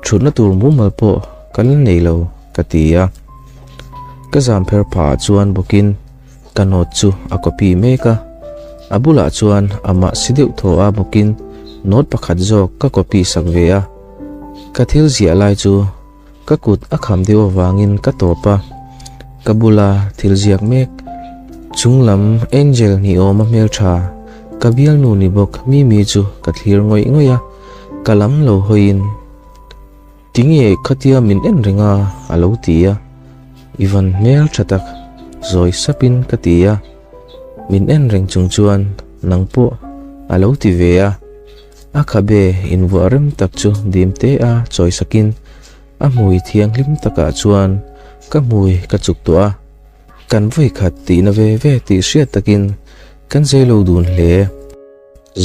[SPEAKER 1] thutna tur mumal pawh ka la nei lo ka ti a. Ka zam pher phah ah chuan bawkin ka note chu a copy mek a, a bulah chuan amah si deuh thaw a bawkin note pakhat zawk ka copy sak ve a. Ka thil ziah lai chu ka kut a kham deuh avangin ka tawp a, ka bula thil ziak mek chunglam Angel ni awma hmeltha ka bialnu ni bawk Mimi chu ka thlir ngawih ngawih a, ka lam lo hawiin. Tinge khatia min en reng a? a lo ti a, I van hmel tha tak, zawi sapin ka ti a, min en reng chung chuan nang pawh a lo ti ve a, a khabe invuah rem tak chu dim te a chawi sakin a hmui thianghlim takah chuan ka hmui ka chuk tawh a, kan vawikhat tihna ve ve tih hriat takin kan zeilo dun hle.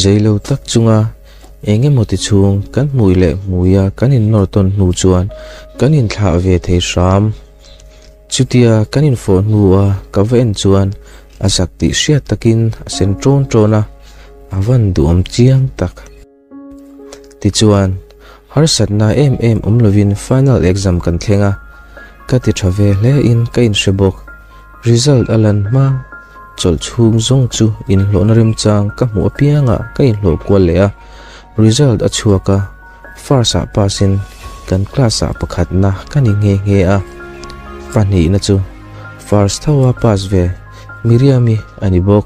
[SPEAKER 1] Zeilo tak chunga eng emaw ti chhung kan hmui leh hmuia kan innawr tawn hnu chuan kan inthlah ve thei hram. Chutia kan infawh hnua ka va en chuan a zak tih hriat takin a sen ṭawn ṭawn a, a van duhawm chiang tak. Tichuan, harsatna em em awm lovin final exam kan thleng a, ka ti ṭha ve hle in ka inhre bawk. Result a lan hma, chawlh chhung zawng chu inhlawhna remchang ka hmuh apiangah ka inhlawh kual leh a, result a chhuak a, first ah pass in kan class ah pakhatna ka ni nghe nghe a, pahnihna chu first tho a pass ve Miriam-i a ni bawk.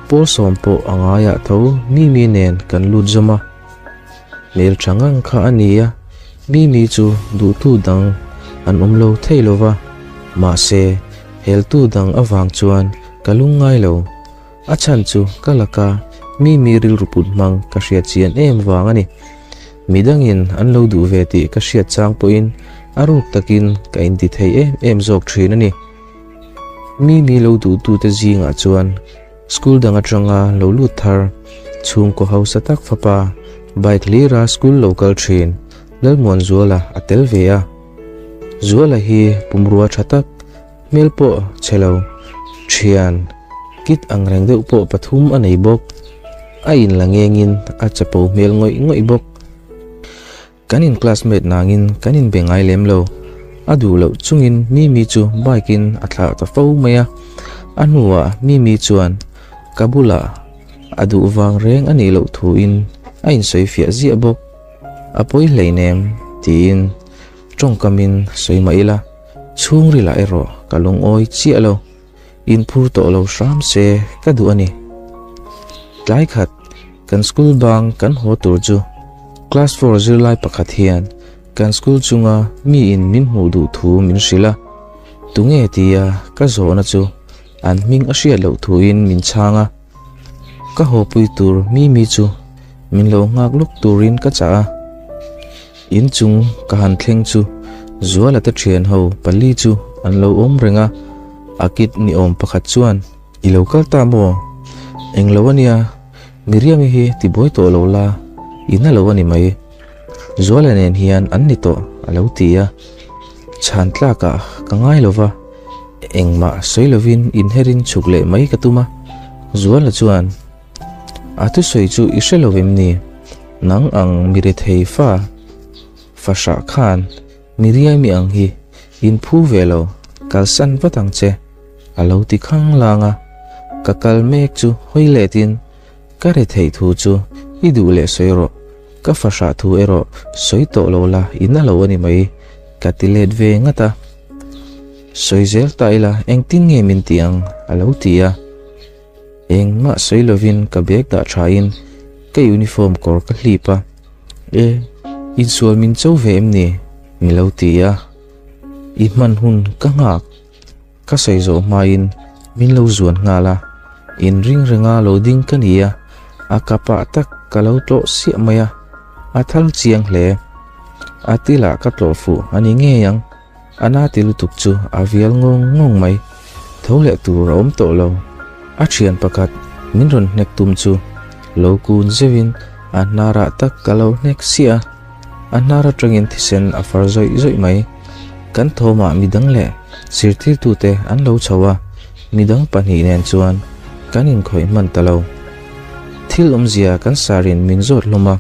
[SPEAKER 1] Pawlsawm pawh a ngaiah tho Mimi nen kan lut zawm a. Hmel tha ngang kha a ni a, Mimi chu duhtu dang an awm lo thei lo va, mahse heltu dang avang chuan ka lung ngai lo. A chhan chu ka laka Mimi rilru put hmang ka hriat chian em vang a ni. Midangin an lo duh ve tih ka hriat chang pawhin a ruk takin ka inti thei em em zawk thin a ni. Mimi lo duhtute zingah chuan School dang atanga lo lut thar, chhungkaw hausa tak fapa, bike hlira school lo kal thin, Lalmuanzuala a tel ve a. Zuala hi pumrua tha tak, hmel pawh chhe lo, thian, kit angreng deuh pawh pathum a nei bawk. A inla ngengin a chapo hmel ngawih ngawih bawk. Kan in classmate nangin kan inbe ngai lem lo. A duh loh chungin Mimi chu bike in a thlah ta fo mai a. A hnuah Mimi chuan ka bulah a duh vang reng a nih loh thuin a insawi fiah ziah bawk. A pawi hleinem tiin tawngkamin sawi mah ila, chhungrilah erawh ka lungawi chiah lo. Inphur tawh lo hram se ka duh a ni. Tlai khat kan school bang kan haw tur chu class four zirlai pakhat hian kan school chunga miin min hmuh duh thu min hrilh a. Tunge tia ka zawhna chu an hming a hriat loh thuin min chhang a. Ka hawpui tur Mimi chu min lo nghak lawk turin ka chah a. Inchung ka han thleng chu Zuala te thian ho pali chu an lo awm reng a, a kit ni awm pakhat chuan, I lo kal ta maw? Englo a nia, Miriam-i hi tibuai tawh lo la, i na lo a ni mai. Zuala nen hian an ni tawh a lo ti a. Chhan tlakah ka ngai lo va, engmah sawi lovin inherin chhuk leh mai ka tum a. Zuala chuan, A thusawi chu i hre lo em ni? Nang ang mi rethei fa fahrah khan mi riaimi ang hi in phu ve lo, kalsan vat ang che, a lo ti khang lang a. Ka kal mek chu hawi letin Ka retheih thu chu i duh leh sawi rawh, ka fahrah thu erawh sawi tawh lo la i na lo a ni mai, ka ti let ve ngat a. Sawi zel ta ila engtin nge min ti ang? a lo ti a. Engmah sawi lovin ka bag dah thain ka uniform kawr ka hlip a, E, insual min cho ve em ni? mi lo ti a. I hman hun ka nghak. Ka sawi zawh hmain min lo zuan nghal a, inring renga lo ding ka ni a, a kapah tak ka lo tlawh siah mai a, a thal chiang hle. A tilah ka tlawh fuh a ni ngei ang, a na ti lutuk chu a vial ngawng ngawng mai, tho leh tur a awm tawh lo. A thian pakhat min rawn hnek tum chu lo kun zeuhin a hnarah tak ka lo hnek siah a. A hnar atangin thisen a far zawih zawih mai. Kan thawmah midang leh zirtirtute an lo chho a, midang pahnih nen chuan kan inkhawih hman ta lo. Thil awmzia kan sarin min zawt hlawm a,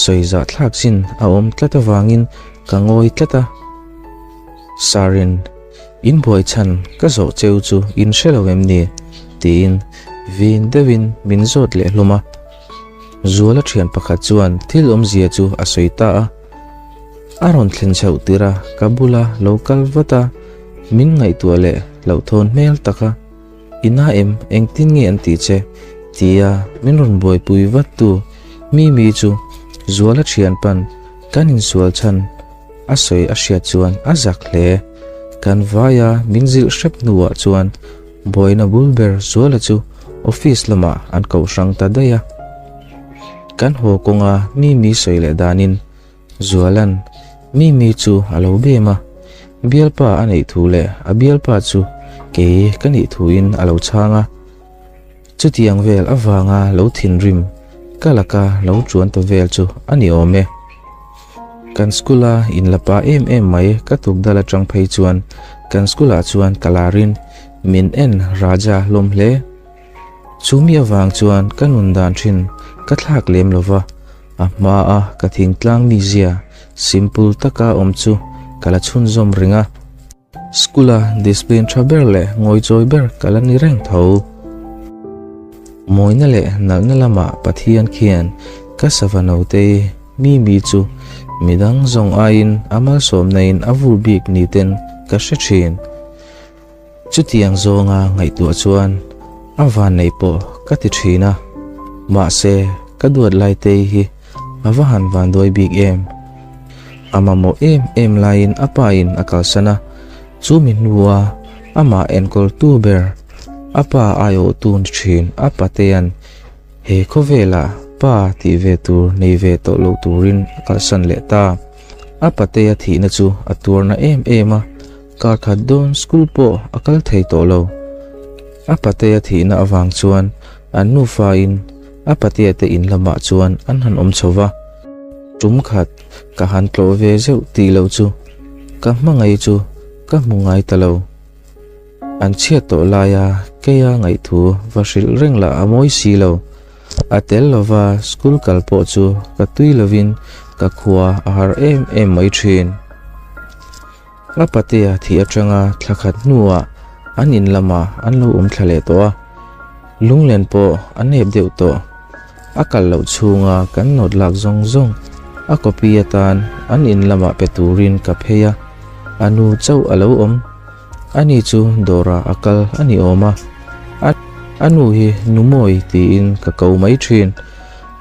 [SPEAKER 1] sawi zah thlak chin a awm tlat avangin ka ngawi tlat a. Sarin. In buai chhan ka zawh cheu chu in hre lo em ni? tiin vin deuhin min zawt leh hlawm a. Zuala thian pakhat chuan thil awmzia chu a sawi ta a. A rawn thlen chhoh tir a, ka bula lo kal vat a, min ngaihtuah leh hlauhthawn hmel tak a, I na em, engtin nge an tih che? tia min rawn buaipui vat tu Mimi chu Zuala thian pan kan insual chhan a sawi a hriat chuan a zak hle. Kan vaia min zilh hrep hnuah chuan buaina bul ber Zuala chu office lamah an koh hrang ta daih a. Kan haw kawnga Mimi sawi leh danin Zualan Mimi chu a lo bem a, bialpa a neih thu leh a bialpa chu kei ka nih thuin a lo chhang a. Chutiang vel avanga lo thinrim ka laka lo chuan ta vel chu a ni awm e. Kan school a inla pa em em mai ka tuk dal atang phei chuan kan school ah chuan ka larin min en Raja hlawm hle. Chumi avang chuan ka nun dan thin ka thlak lem lova, a hma a ka thingtlang mizia simple taka awm chu ka la chhunzawm ring a. School a discipline tha ber leh ngawichawi ber ka la ni reng tho. Mawina leh nalhna lamah Pathian khian ka sava notei Mimi chu midang zawng aiin a malsawmna in a vur bik ni ten ka hre thin. Chutiang zawnga ngaihtuah chuan a vannei pawh ka ti thin a, mahse ka duat laitei hi a va han vanduai bik em. A mamawh em em laiin a pa in a kalsan a, chumi hnua amah enkawltu ber a pa aiawhtu ni thin a patea'n he khawvelah pa tih ve tur nei ve tawh lo turin a kalsan leh ta. A patea thihna chu a tuarna em em a. Kar khat dawn school pawh a kal thei tawh lo. A patea thihna avang chuan an nufa in a patea te in lamah chuan an han awm chho va. Tum khat ka han tlawh ve zeuh tih loh chu ka hmangaih chu ka hmu ngai ta lo. An chhiat tawh laia keia ngaihthu va hrilh reng lah a mawi si lo. A tel lova school kal pawh chu ka tui lovin ka khua a har em em mai thin. A patea thih atanga thla khat hnuah an in lamah an lo awm thla leh tawh a, lunglen pawh a nep deuh tawh. A kal loh chhunga kan nawt lak zawng zawng a copy atan an in lamah pe turin ka phei a, a nu chauh a lo awm. Ani chu dawrah a kal a ni awm a, a nu hi nu mawi tiin ka ko mai thin.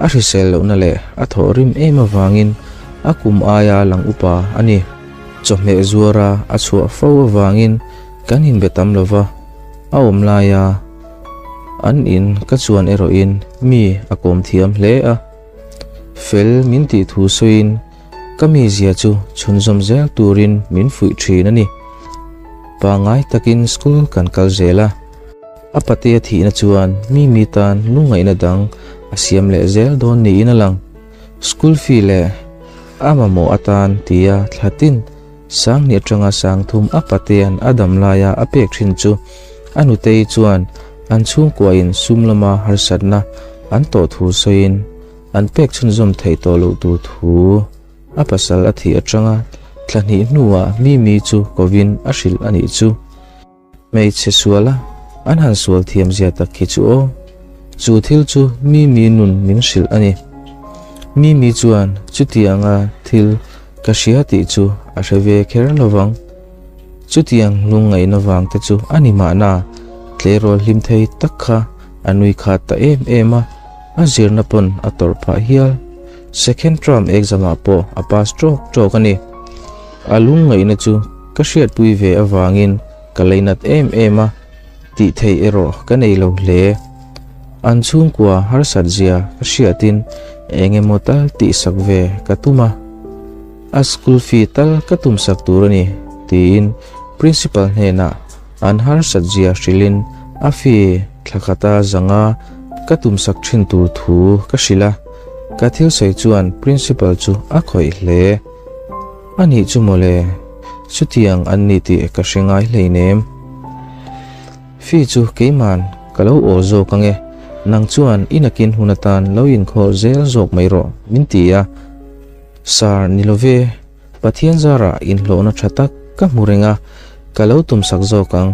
[SPEAKER 1] A hrisel lohna leh a thawh rim em avangin a kum aia lang upa a ni. Chawhmeh zuara a chhuah fo avangin kan inbe tam lo va, a awm laia an in ka chuan erawhin mi a kawm thiam hle a. Fel min tih thu sawiin ka mizia chu chhunzawm zel turin min fuih thin a ni. Pangngai takin school kan kal zel a. A patea thihna chuan mi mi tan lungngaihna dang a siam leh zel dawn niin a lang. School fee leh a mamawh atan tia thlatin Sanghnih atanga Sangthum a patea'n a dam laia a pek thin chu a nutei chuan an chhungkuain sum lama harsatna an tawh thu sawiin an pek chhunzawm theih tawh loh tur thu a pasal a thih atanga thla hnih hnuah Mimi chu kovin a hrilh a nih chu. Hmeichhe suala an han sual thiam zia tak khi chu aw. Chu thil chu Mimi nun min hrilh a ni. Mimi chuan chutianga thil ka hria tih chu a hre ve kher lovang. Chutiang lungngaihna vang te chu a ni mahna, tleirawl hlim thei tak kha a nui khat ta em em a, a zirna pawn a tawrh phah hial. Second term exam ah pawh a pass tawk tawk a ni. A lungngaihna chu ka hriatpui ve avangin ka leinat em em a, tih theih erawh ka nei lo hle. An chhungkua harsat zia ka hriatin eng emaw tal tihsak ve ka tum a, a school fee tal ka tumsak tur a ni tiin principal hnenah an harsat zia hrilhin a fee thla khata zanga ka tumsak thin tur thu ka hrilh a, ka thil sawi chuan principal chu a khawih hle. A nih chu mawle, chutiang an ni tih ka hre ngai hleinem. Fee chu keiman ka lo aw zawk ange, nang chuan i nakin hun atan lo inkhawh zel zawk mai rawh min ti a. Sir ni love, Pathian zarah inhlawhna tha tak ka hmu reng a, Ka lo tumsak zawk ang.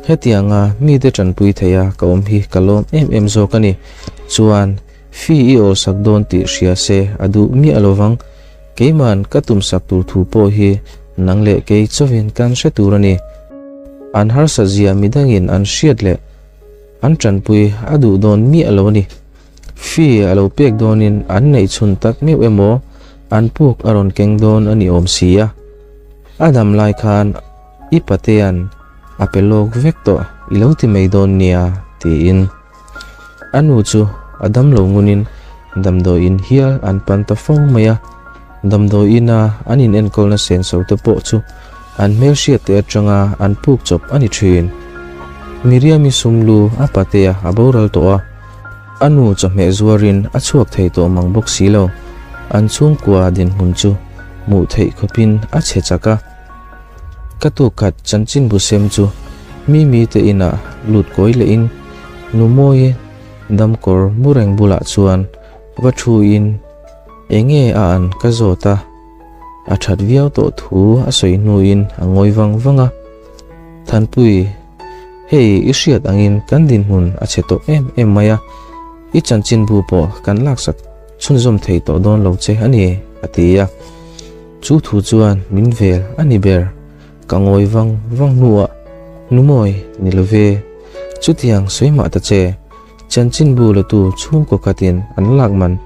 [SPEAKER 1] Hetianga mite tanpui theia ka awm hi ka lawm em em zawk a ni. Chuan, fee i awlsak dawn tih hria se a duh miah lo vang. Keiman ka tumsak tur thu pawh hi nang leh kei chauhin kan hre tur a ni. An harsat zia midangin an hriat leh an tanpui a duh dawn miah lo a ni. Fee a lo pek dawnin an neih chhun tak meuh emaw an puk a rawn keng dawn a ni awm si a. A dam lai khan i patea'n a pe lawk vek tawh i lo ti mai dawn nia tiin a nu chu a dam lo ngunin damdawiin hial an pan ta fo mai a. Damdawiina an inenkawlna senso te pawh chu an hmelhriat te atanga an puk chawp a ni thin. Miriami sumlu a patea a boral tawh a. A nu chawhmeh zuarin a chhuak thei tawh mang bawk si lo. An chhungkua dinhmun chu hmuh theih khawpin a chhe chak a. Ka tukkhat chanchinbu sem chu mi mite inah lut kawi lehin Nu Mawi damkawr mu reng bulah chuan va thuin enge a an ka zawt a. A that viau tawh thu a sawi hnuin a ngawi vang vang a. Thanpui. Hei, i hriat angin kan dinhmun a chhe tawh em em mai a, i chanchinbu pawh kan laksak chhunzawm thei tawh dawn lo che a ni, a ti a. Chu thu chuan min vel a ni ber. Ka ngawi vang vang hnuah, Numawi, ni lo ve. Chutiang sawi mah ta che, chanchinbu latu chhungkaw khatin an lak man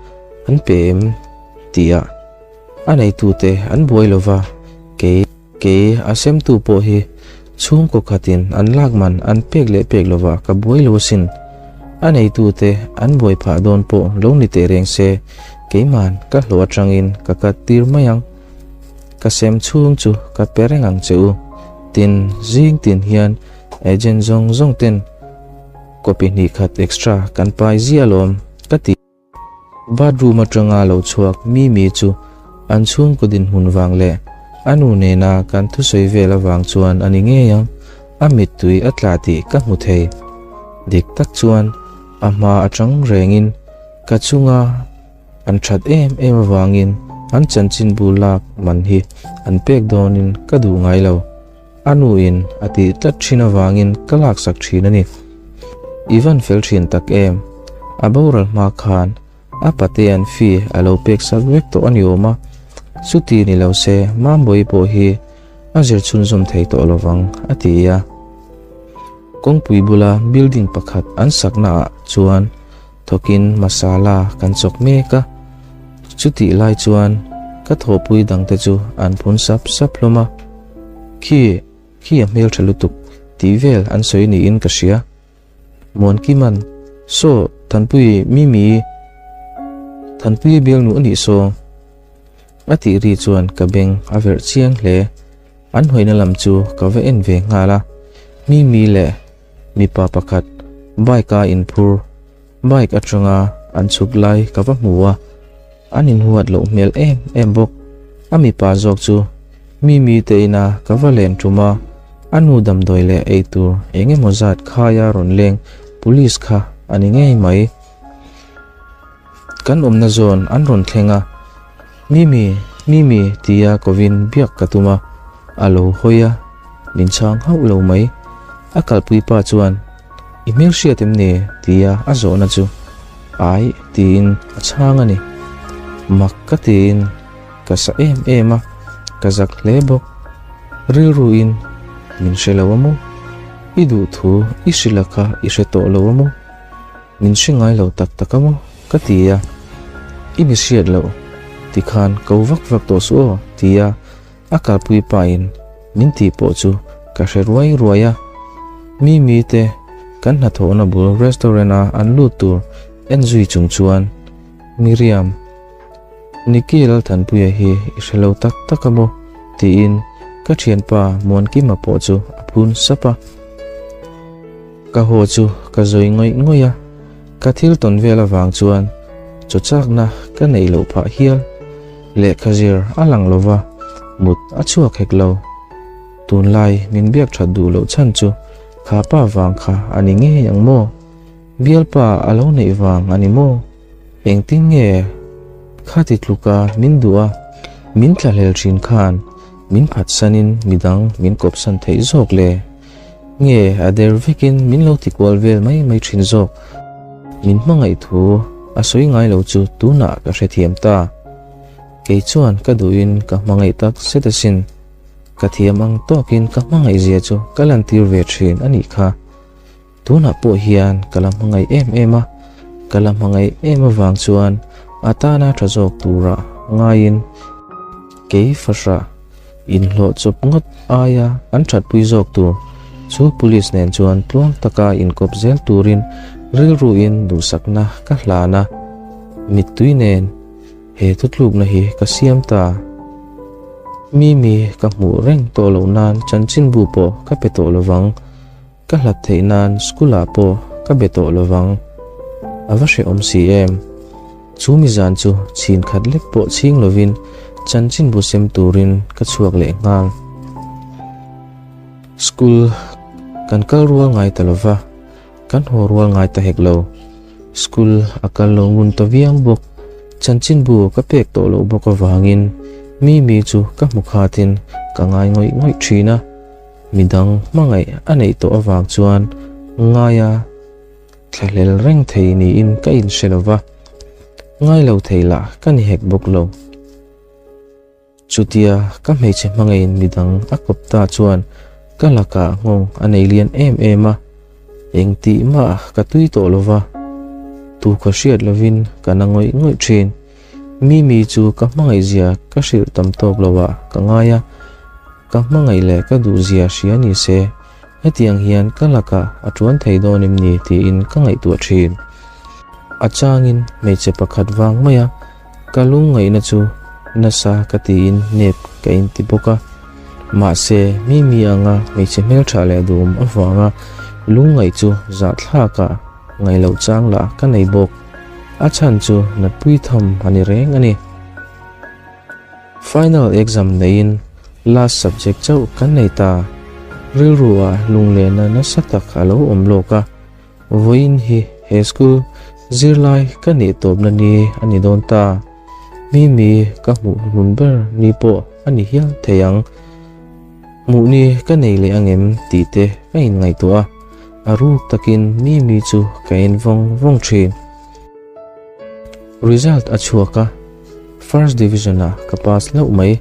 [SPEAKER 1] an pe em? tih a, a neitute an buai lo va, kei. Kei a semtu pawh hi chhungkaw khatin an lak man an pek leh pek lova ka buai lo asin. A neitute an buai phah dawn pawh lo ni teh reng se, keiman ka hlawh atangin ka kat tir mai ang. Ka sem chhung chu ka pe reng ang che u. Tin, zing tin hian agent zawng zawng ten copy hnih khat extra kan pai ziah alawm, ka ti. Bathroom atanga lo chhuak Mimi chu an chhungkaw dinhmun vang leh a nu nena kan thusawi vel avang chuan a ni ngei ang, a mittui a tla tih ka hmu thei. Dik tak chuan a hma atang rengin ka chunga an that em em avangin an chanchinbu lak man hi an pek dawnin ka duh ngai lo. A nu in a tih tlat thin avangin ka laksak thin a ni. I van fel thin tak em? A boral hma khan a patea'n fee a lo pek sak vek tawh a ni awm a, chuti ni lo se Mambawi pawh hi a zir chhunzawm thei tawh lovang a ti a. Kawngpui bula building pakhat an sakna ah chuan thawkin masala kan chawk mek a, chutih lai chuan ka thawhpui dangte chu an phun sap sap hlawm a, Khi, khi a hmeltha lutuk tih vel an sawi niin ka hria. Muankiman, Saw, Thanpui, Mimi, Thanpuia bialnu a nih saw. A tih ri chuan ka beng a verh chiang hle. An hawina lam chu ka va en ve nghal a, Mimi leh mipa pakhat bike a inphur, bike atanga an chhuk lai ka va hmu a, an inhuat loh hmel em em bawk. A mipa zawk chu Mimi te ina ka va len tum a, a nu damdawi leh eitur eng emaw zat khaia rawn leng police kha a ni ngei mai. Kan awmna zawn an rawn thleng a, Mimi, Mimi tia kovin biak ka tum a, a lo hawi a, min chhang hauh lo mai. A kalpui pa chuan, I hmelhriat em ni? tia a zawhna chu, Aih tiin a chhang a ni. Mak ka tiin ka sa em em a, ka zak hle bawk. Rilruin min hre lo a maw? I duhthu i hrilh a kha i hre tawh lo a maw? Min hre ngai lo tak tak a maw? Ka ti a, I mi hriat loh tikhan ko vak vak tawh suh aw ti a a kalpui pa in min tih pawh chu ka hre ruai ruai a. Mimi te kan hnathawhna bul restaurant a an lut tur en zui chung chuan Miriam, Nicky Lalthanpuia hi i hre lo tak tak a maw? tiin ka thianpa Muankima pawh chu a phun sap a. Ka haw chu ka zawi ngawih ngawih a, ka thil tawn vel avang chuan chaw chakna ka neih loh phah hial. Lehkha zir a lang lo va, mut a chhuak hek lo. Tunlai min biak that duh loh chhan chu kha pa vang kha a ni ngei ang maw? Bialpa a lo neih vang a ni maw? Engtin nge khati tluka min duh a, min thlahlel thin khan? min phatsanin midang min kawpsan theih zawk le? Nge a der vekin min lo ti kual vel mai mai thin zawk? Min hmangaih thu a sawi ngai lo chu tunah ka hrethiam ta. Kei chuan ka duhin ka hmangaih tak zet asin. Ka thiam ang tawkin ka hmangaih zia chu ka lantir ve thin a nih kha. Tunah pawh hian ka la hmangaih em em a, ka la hmangaih em avang chuan a tana tha zawk tura ngaiin kei fahrah inhlawh chawp ngawt aia an thatpui zawk tur chu police nen chuan tluang taka inkawp zel turin rilruin duhsakna ka hlan a, mittui nen he thutlukna hi ka siam ta. Mimi ka hmuh reng tawh loh nan chanchinbu pawh ka pe tawh lovang. Ka hlat theih nan school ah pawh ka be tawh lovang. A va hrehawm si em? Chu mi zan chu chhin khat lek pawh chhing lovin chanchinbu sem turin ka chhuak leh nghal. School kan kal rual ngai ta lova, kan haw rual ngai ta hek lo. School a kal lo ngun ta viau bawk. Chanchinbu ka pek tawh loh bawk avangin Mimi chu ka hmu khatin ka ngai ngawih ngawih thin a. Midang hmangaih a neih tawh avang chuan ngaia thlahlel reng thei niin ka inhre lo va, ngai lo thei lah ka ni hek bawk lo. Chutia ka hmeichhe hmangaihin midang a kawp ta chuan ka lakah nghawng a nei lian em em a, engtih mah ka tui tawh lo va, tu ka hriat lovin ka na ngawih ngawih thin. Mimi chu ka hmangaih zia ka hrilh tam tawk lo ah ka ngai a, ka hmangaih leh ka duh zia hria ni se, hetiang hian ka lakah a tuan thei dawn em ni tiin ka ngaihtuah thin. A changin hmeichhe pakhat vang mai a, ka lungngaihna chu nasa ka tiin nep ka inti bawk a. Mahse, Mimi anga hmeichhe hmeltha leh duhawm avanga lungngaih chu zahthlakah ngaih loh chang lah ka nei bawk. A chhan chu natpui tham a ni reng a ni. Final exam neiin last subject chauh kan nei ta. Rilru ah lunglehna nasa tak a lo awm lawk a. Vawiin hi he school zirlai ka nih tawpna ni a ni dawn ta. Mimi ka hmuh hlun ber ni pawh a ni hial thei ang. Hmuh ni ka nei leh angem tih te ka inngaihtuah a. A ruk takin Mimi chu ka en vawng vawng thin. Result a chhuak a, First Division ah ka pass hlauh mai.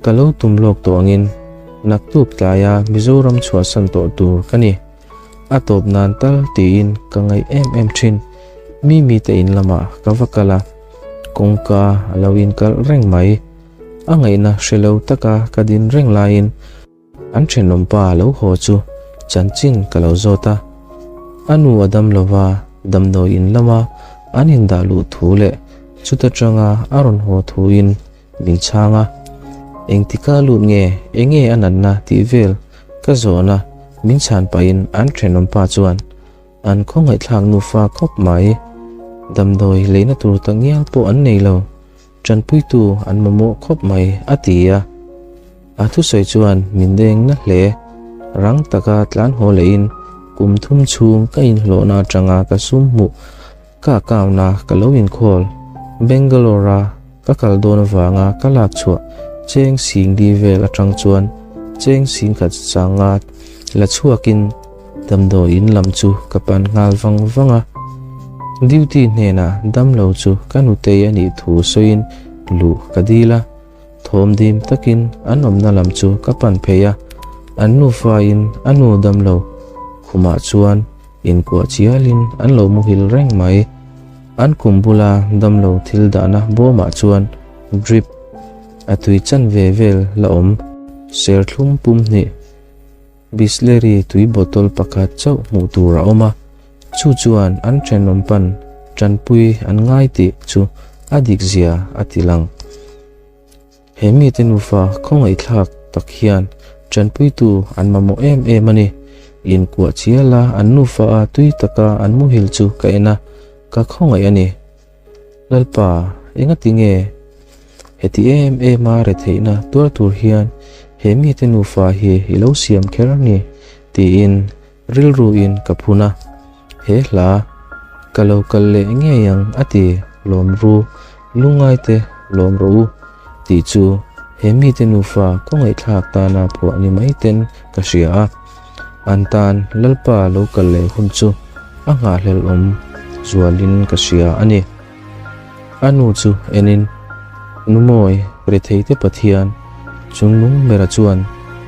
[SPEAKER 1] Ka lo tum lawk tawh angin naktuk tlaia Mizoram chhuahsan tawh tur ka ni. A tawp nan tal tiin ka ngaih em em thin. Mimi te in lamah ka va kal a, kawngka a lo inkalh reng mai. A ngaihna hre lo taka ka din reng laiin An thenawmpa lo haw chu chanchin ka lo zawt a, a nu a dam lova damdawi in lama an indah luh thu leh chuta tanga a rawn haw thuin min chhang a, engtika lut nge, enge a natna tih vel ka zawhna min chhan pahin an thenawmpa chuan an khawngaihthlak nufa khawp mai, damdawi leina tur takngial pawh an nei lo. Tanpuitu an mamawh khawp mai, a ti a. A thusawi chuan min deng na hle. Rang taka tlan haw lehin kum thum chhung ka inhlawhna atanga ka sum hmuh ka account-a ka lo inkhawl. Bangalore-a ka kal dawn avanga ka lak chhuah cheng singli vel atang chuan cheng singkhat sanga la chhuakin Damdawi in lam chu ka pan nghal vang vang a, duty hnenah damlo chu ka nutei a nih thu sawiin luh ka dil a, thawm dim takin an awmna lam chu ka pan phei a, an nufain a nu damlo khumah chuan inkuah chialin an lo muhil reng mai. An kum bula damlo thil dahna bawmah chuan drip a tui chanve vel la awm serthlum pum hnih. Bisleri tui bottle pakhat chauh hmuh tur a awm a, chu chuan an thenawm pan tanpui an ngai tih chu a dik zia a ti lang. He mite nufa khawngaihthlak tak hian tanpuitu an mamawh em em a ni. Inkuah chiala an nufa a tui taka an muhil chu ka en a, ka khawngaih a ni. Lalpa, engati nge heti em em a retheihna tuar tur hian he mite nufa hi i lo siam kher ni? tiin rilruin ka phun a. He hla, Ka lo kal leh ngei ang a ti, lawm ru, lungngaite lawm rawh u tih chu. He mite nufa kawngaihthlak tana phuah ni mai ten ka hria a. An tan Lalpa lo kal leh hun chu a nghahhlelh awm zualin ka hria a ni. A nu chu enin, Numawi, retheite Pathian, chungnung bera chuan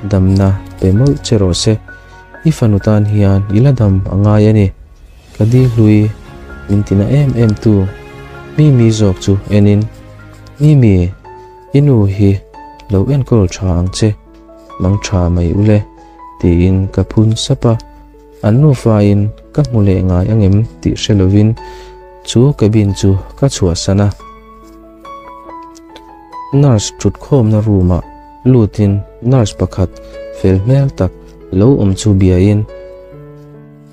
[SPEAKER 1] damna pe mawlh che rawh se. I fanu tan hian i la dam a ngai a ni. Ka di hlui min tina em em tu Mimi zawk chu enin, Mimi, i nu hi lo enkawl tha ang che, mang tha mai ule, tiin ka phun sap a. An nufain ka hmu leh ngai angem tih hre lovin chu cabin chu ka chhuahsan a. Nurse thutkhawmna room-ah lutin nurse pakhat fel hmel tak lo awm chu biain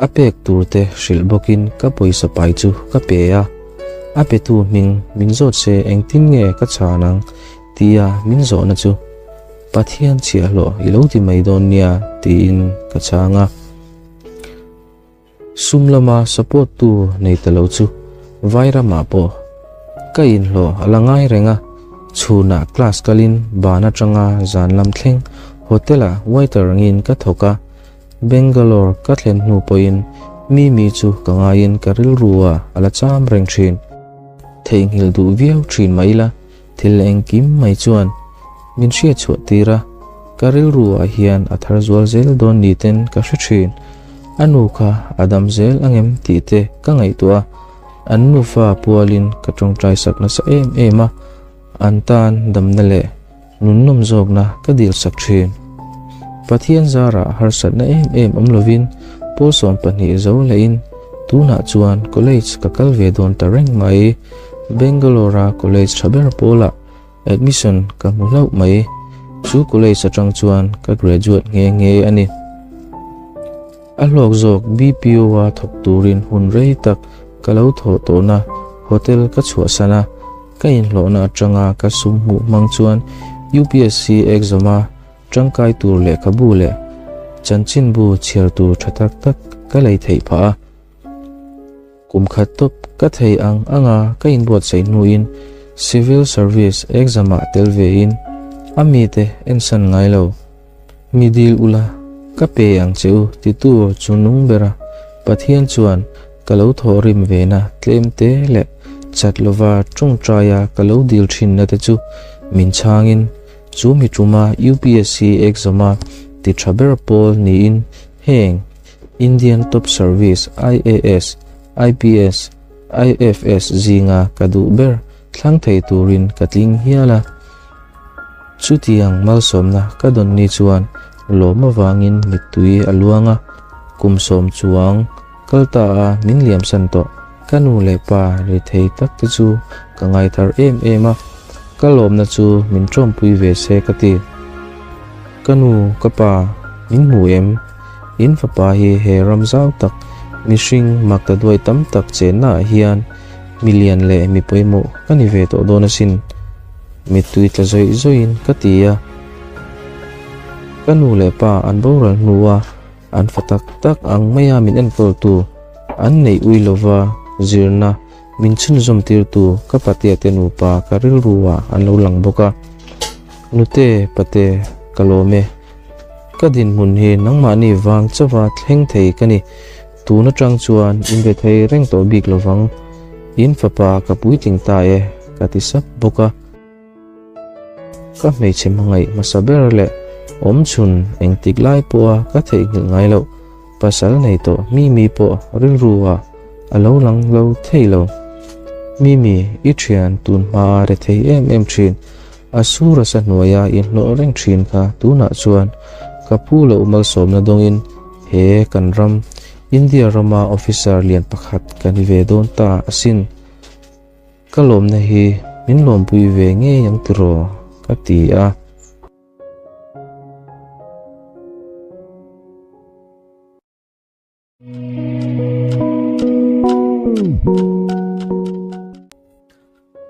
[SPEAKER 1] a pek tur te hrilh bawkin ka pawisa pai chu ka pe a. A petu hming min zawt se engtin nge ka chhan ang tia min zawhna chu Pathian chhiahhlawh i lo ti mai dawn nia tiin ka chhang a. Sum lama support tu nei ta lo chu Vairamah pawh ka inhlawh a la ngai reng a, chhunah class kalin ban atanga zan lam thleng hotel-ah waiter angin ka thawk a, Bangalore ka thlen hnu pawhin Mimi chu ka ngaiin ka rilru a a la cham reng thin. Theihnghilh duh viau thin mah ila Thil engkim mai chuan min hriat chhuah tir a, ka rilru ah hian a thar zual zel dawn ni ten ka hre thin. A nu kha a dam zel angem tih te ka ngaihtuah a, an nufa pualin ka tawngtai sak nasa em em a, an tan damna leh nunnawm zawkna ka dil sak thin. Pathian zarah harsatna em em awm lovin pawl 12 zo lehin tunah chuan college ka kal ve dawn ta reng mai. Bangalore-a college tha ber pawlah admission ka hmu hlauh mai. Chu college atang chuan ka graduate nghe nghe a ni. A hlawk zawk BPO-a thawk turin hun rei tak ka lo thawh tawhna hotel ka chhuahsan a, ka inhlawhna atanga ka sum hmuh hmang chuan UPSC exam-a tangkai tur lehkhabu leh chanchinbu chhiar tur tha tak tak ka lei theih phah a. Kum khat tawp ka thei ang anga ka inbuatsaih hnuin Civil Service exam-ah tel vein a mite ensan ngai lo. Mi dil ula, ka pe ang che u titu chu nung bera Pathian chuan ka lo thawhrim vena tlem te leh chat lova tawngtaia ka lo dil thinna te chu min chhangin chu mi tuma UPSC exam-a ti tha ber pawl niin heng Indian Top Service, IAS, IPS, IFS zinga ka duh ber thlang thei turin ka tling hial a. Chutiang malsawmna ka dawn ni chuan lawm avangin mittui a luang a, kum sawm chuang kal ta a min liamsan tawh. Ka nu leh pa ri thei tak te chu ka ngai thar em em a, ka lawmna chu min tawmpui ve se ka ti. Ka nu, ka pa, min hmu em? In fapa hi he ram zau tak, mihring makta duai tam tak chenna ah hian mi lian leh mi pawimawh ka ni ve tawh dawn asin. Mittui tla zawih zawihin ka ti a. Ka nu leh pa an boral hnu a, An fa tak tak ang maia min enkawltu, an neih ui lova zirna min chhunzawm tirtu ka patea te nupa ka rilru ah an lo lang bawk a. Nute, pate, ka lawm e. Ka dinhmun hi nangmahni vang chauha thleng thei ka ni. Tun atang chuan in be thei reng tawh bik lovang. In fapa ka puitling ta e, ka ti sap bawk a. Ka hmeichhe hmangaih hmasa ber leh awmchhun engtik lai pawha ka theihnghilh ngai loh pasal nei tawh Mimi pawh rilru ah a lo lang lo thei lo. Mimi, i thian tun hmaa re thei em em thin, a sur a sa hnuaia inhlawh reng thin kha tunah chuan ka pu loh malsawmna dawngin he kan ram, India rama officer lian pakhat ka ni ve dawn ta asin. Ka lawmna hi min lawmpui ve ngei ang tiraw? ka ti a.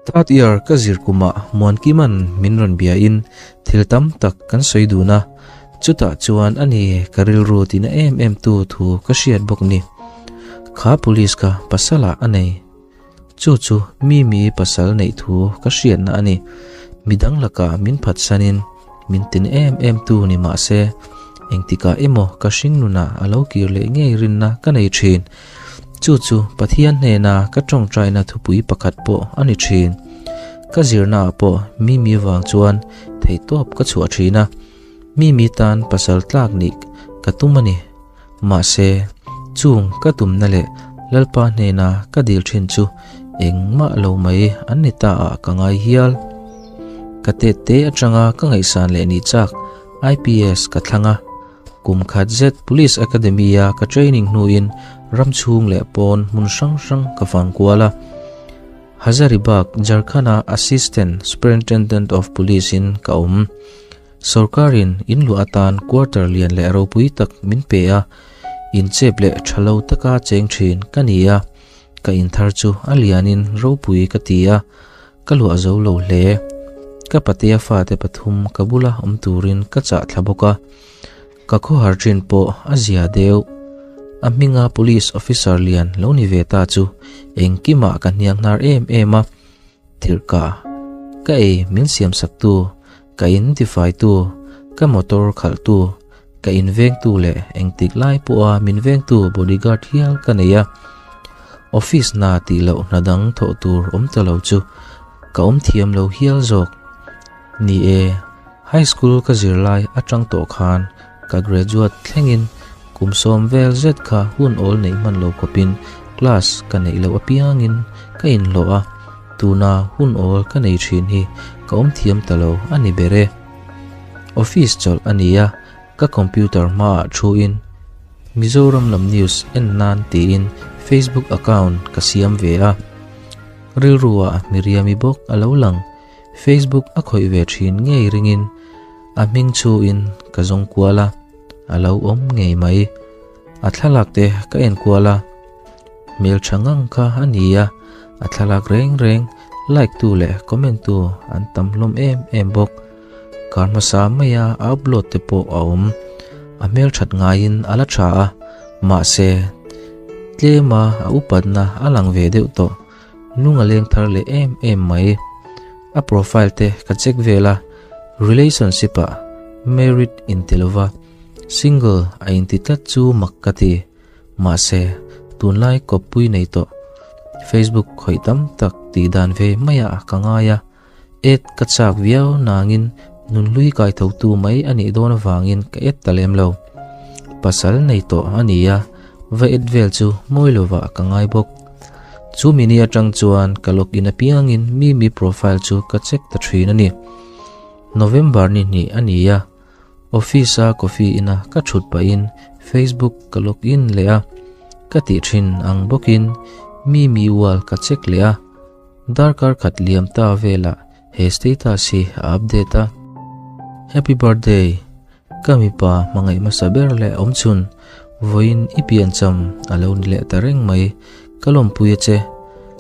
[SPEAKER 1] Third year ka zir kumah Muankima'n min rawn biain thil tam tak kan sawi dun a, chutah chuan a ni ka rilru tina em em tu thu ka hriat bawk ni. Kha police kha pasalah a nei. Chu chu Mimi pasal neih thu ka hriatna a ni. Midang lakah min phatsanin min tin em em tu ni mah se, engtikah emaw ka hring nunah a lo kir leh ngei rinna ka nei thin. Chu chu Pathian hnena ka tawngtaina thupui pakhat pawh a ni thin. Ka zirnaah pawh Mimi vang chuan theihtawp ka chhuah thin a, Mimi tan pasal tlak nih ka tum a ni. Mahse, chung ka tumna leh Lalpa hnena ka dil thin chu engmah lo mai an ni ta ah ka ngai hial. Ka tette atanga ka ngaihsan leh nih chak IPS ka thlang a, kum khat zet Police Academy-a ka training hnuin ram chhung leh pawn hmun hrang hrang ka fang kual a. Hazaribagh, Jharkhand-a Assistant Superintendent of Police-in ka awm. Sorkarin in luah atan quarter lian leh ropui tak min pe a, inchep leh tha lo taka cheng thin ka ni a, ka inthar chu a lianin ropui ka ti a, ka luah zo lo hle. Ka patea fate pathum ka bula awm turin ka chah thla bawk a, ka khawhar thin pawh a zia deuh. A hminga police officer lian lo ni ve ta chu engkimah ka hniang hnar em em a, Thirhka, ka ei min siamsaktu, ka in tifaitu, ka motor khalhtu, ka in vengtu leh engtik lai pawha min vengtu bodyguard hial ka nei a. Office hna tih loh hna dang thawh tur awm ta lo chu ka awm thiam lo hial zawk. Ni e, high school ka zir lai atang tawh khan ka graduate thlengin kum sawm vel zet kha hun awl neih hman lo khawpin class ka neih loh apiangin ka inhlawh a, tuna hun awl ka nei thin hi ka awm thiam ta lo a ni ber e. Office chawlh a ni a, ka computer hmaah thuin Mizoram lam news en nan tiin Facebook account ka siam ve a, rilruah Miriami bawk a lo lang. Facebook a khawih ve thin ngei ringin a hming chhuin ka zawng kual a, a lo awm ngei mai. A thlalak te ka en kual a, hmeltha ngang kha a ni a, a thlalak reng reng like tu leh comment tu an tam hlawm em em bawk. Kar hmasa maia a upload te pawh a awm. A hmelthat ngaiin a la tha a, mahse tlema a upatna a lang ve deuh tawh. Lung a leng thar leh em em mai. A profile te ka check vel a, relationship ah married inti lova single a inti tlat chu mak ka ti. Mahse, tunlai kawppui nei tawh Facebook khawih tam tak tih dan ve maiah ka ngai a, add ka chak viau nangin nunhlui kai thotu mai a nih dawn avangin ka add ta lem lo. Pasal nei tawh a ni a, va add vel chu mawi lovah ka ngai bawk. Chu mini atang chuan ka login apiangin Mimi profile chu ka check ta thin a ni. November ni hnih a ni a, office a coffee ina ka thut pahin Facebook ka login leh a, ka tih thin ang bawkin Mimi wall ka check leh a, darkar khat liam ta velah he status hi a update a. Happy birthday! Ka mipa hmangaih hmasa ber leh awmchhun, vawiin i piancham a lo ni leh ta reng mai, ka lawmpui a che,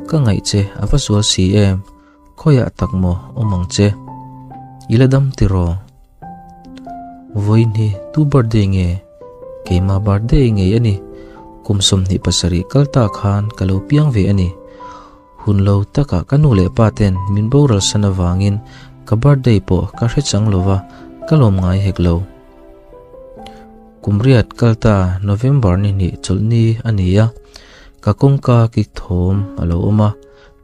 [SPEAKER 1] ka ngaih che a va sual si em, khawiah tak maw awm ang che, i la dam tiraw? Vawiin hi tu birthday nge? Keimah birthday ngei a ni, kum 27 kal ta khan ka lo piang ve a ni. Hun lo takah ka nu leh pa ten min boral san avangin ka birthday pawh ka hre chang lova, ka lawm ngai hek lo. Kum riat kal ta November ni hnih chawlhni a ni a, ka kawngka kik thawm a lo awm a,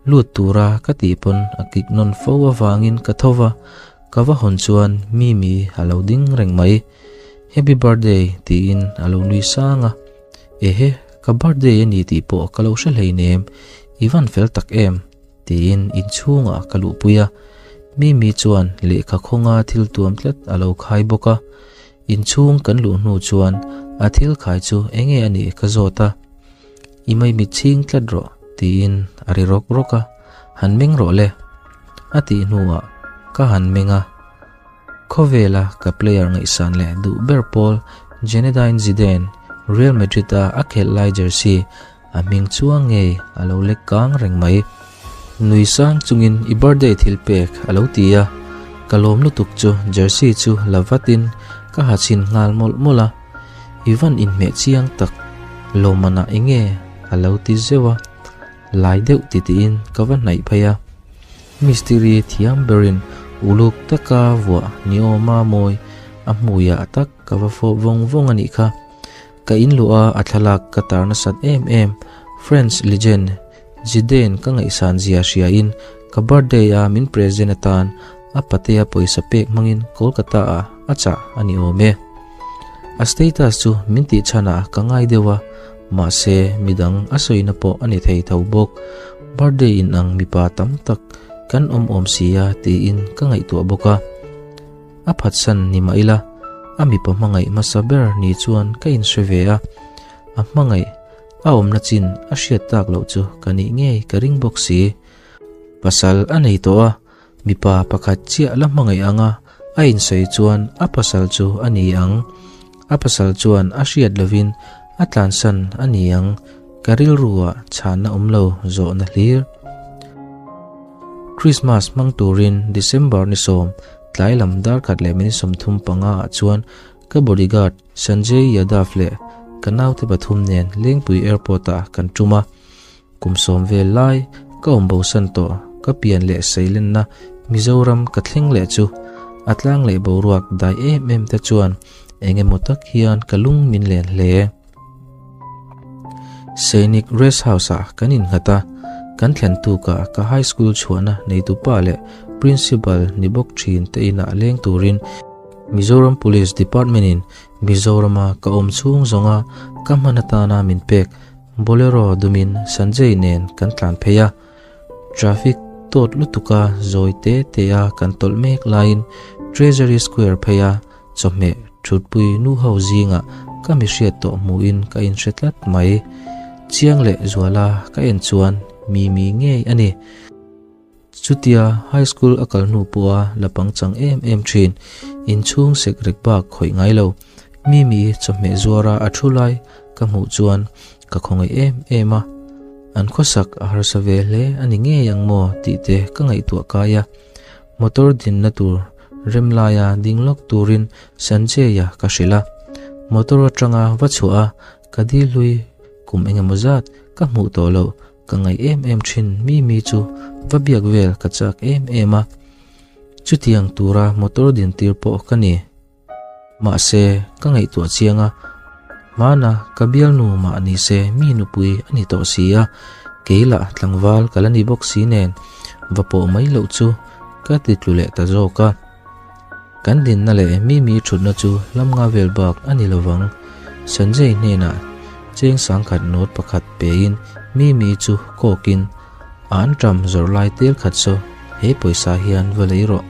[SPEAKER 1] lut tura ka tih pawn a kik nawn fo avangin ka tho va, ka va hawn chuan Mimi a lo ding reng mai. Happy birthday tiin a lo nui sang a. Ehe, ka birthday a ni tih pawh ka lo hre hleinem, i van fel tak em? tiin inchhungah ka luhpui a, Mimi chuan lehkha khawnga thil tuam tlat a lo khai bawk a, inchhung kan luh hnu chuan a thil khai chu enge a nih ka zawt a, I maimit chhing tlat rawh tiin a ri rawk rawk a, han meng rawh le a tih hnuah ka han meng a. Khawvela ka player ngaihsan leh duh ber pawl Zinedine Zidane, Real Madrid-a a khelh lai jersey a hming chuang ngei a lo lek kang reng mai. Nui sang chungin i birthday thil pek a lo ti a, ka lawm lutuk chu jersey chu la vatin ka ha chhin nghal mawlh mawlh a, i van inhmeh chiang tak lawmmanah enge a lo ti zeuh a, lai deuh ti tiin ka va hnaih phei a. Mistiri thiam berin. Uluk taka vuah ni awma mawi a hmuiah tak ka va fawp vawng vawng a nih kha. Ka in luh a a thlalak ka tar nasat em em French legend Zidane ka ngaihsan zia hria in ka birthday a min present atan a patea pawisa pek hmangin Kolkata ah a chah a ni awm e. A status chu min tih chhan ah ka ngai deuh a, mahse midang a sawina pawh a ni thei tho bawk. Birthday in ang mipa tam tak kan awm awm sia tiin ka ngaihtuah bawk a. A phatsan ni mah ila a mipa hmangaih hmasa ber ni chuan ka inhre ve a, a hmangaih A awmna chin a hriat tak loh chu ka nih ngei ka ring bawk si. Pasal a nei tawh a, mipa pakhat chiah la hmangaih anga a insawi chuan a pasal chu a ni ang. A pasal chuan a hriat lovin a tlansan a ni ang, ka rilruah chhanna awm lo zawhna hlir. Christmas hmang turin December ni sawm tlai lam darkhat leh minute 35 ah chuan ka bodyguard Sanjay Yadav leh ka naute pathum nen Lengpui Airport ah kan tum a, kum sawm vel lai ka awm bosan tawh ka pian leh seilenna Mizoram ka thleng leh chu a tlang leh boruak dai em em te chuan eng emaw tak hian ka lung min len hle. Sainik Rest House ah kan innghat a, kan thlen tukah ka high school chhuahna neitupa leh principal ni bawk thin te inah leng turin Mizoram Police Department in Mizorama ka awm chhung zawnga ka hman atana min pek Bolero dumin Sanjay nen kan tlan phei a. Traffic tawt lutuka zawi te te a kan tawlh mek laiin Treasury Square pheia chawhmeh thutpui nu ho zingah ka mi hriat tawh hmuhin ka inhre tlat mai. Chiang leh Zuala ka en chuan mi mi ngei a ni. Chutia high school a kal hnu pawha la pangchang em em thin, inchhung sek rek bak khawih ngai lo, Mimi chawhmeh zuara a thu lai ka hmuh chuan ka khawngaih em em a, an khawsak a harsa ve hle a ni ngei ang maw tih te ka ngaihtuah kai a. Motor dinna tur rem laia ding lawk turin Sanjay-a ka hrilh a, motor atanga va chhuah a ka dil hlui kum engemaw zat ka hmuh tawh loh Ka ngaih em em thin mi mi chu va biak vel ka chak em em a, chutiang tura motor din tir pawh ka ni. Mahse, ka ngaihtuah chiang a, hmana ka bialnu mah ni se mi nupui a ni tawh si a, kei lah tlangval ka la ni bawk si nen va pawh mai loh chu ka ti tlu leh ta zawk a. Kan dinna leh mi mi thutna chu lam nga vel bak a ni lovang. Sanjay hnenah cheng sangkhat note pakhat pein mi mi chu kawkin a an ṭam zawrh lai tel khat saw he pawisa hian va lei rawh,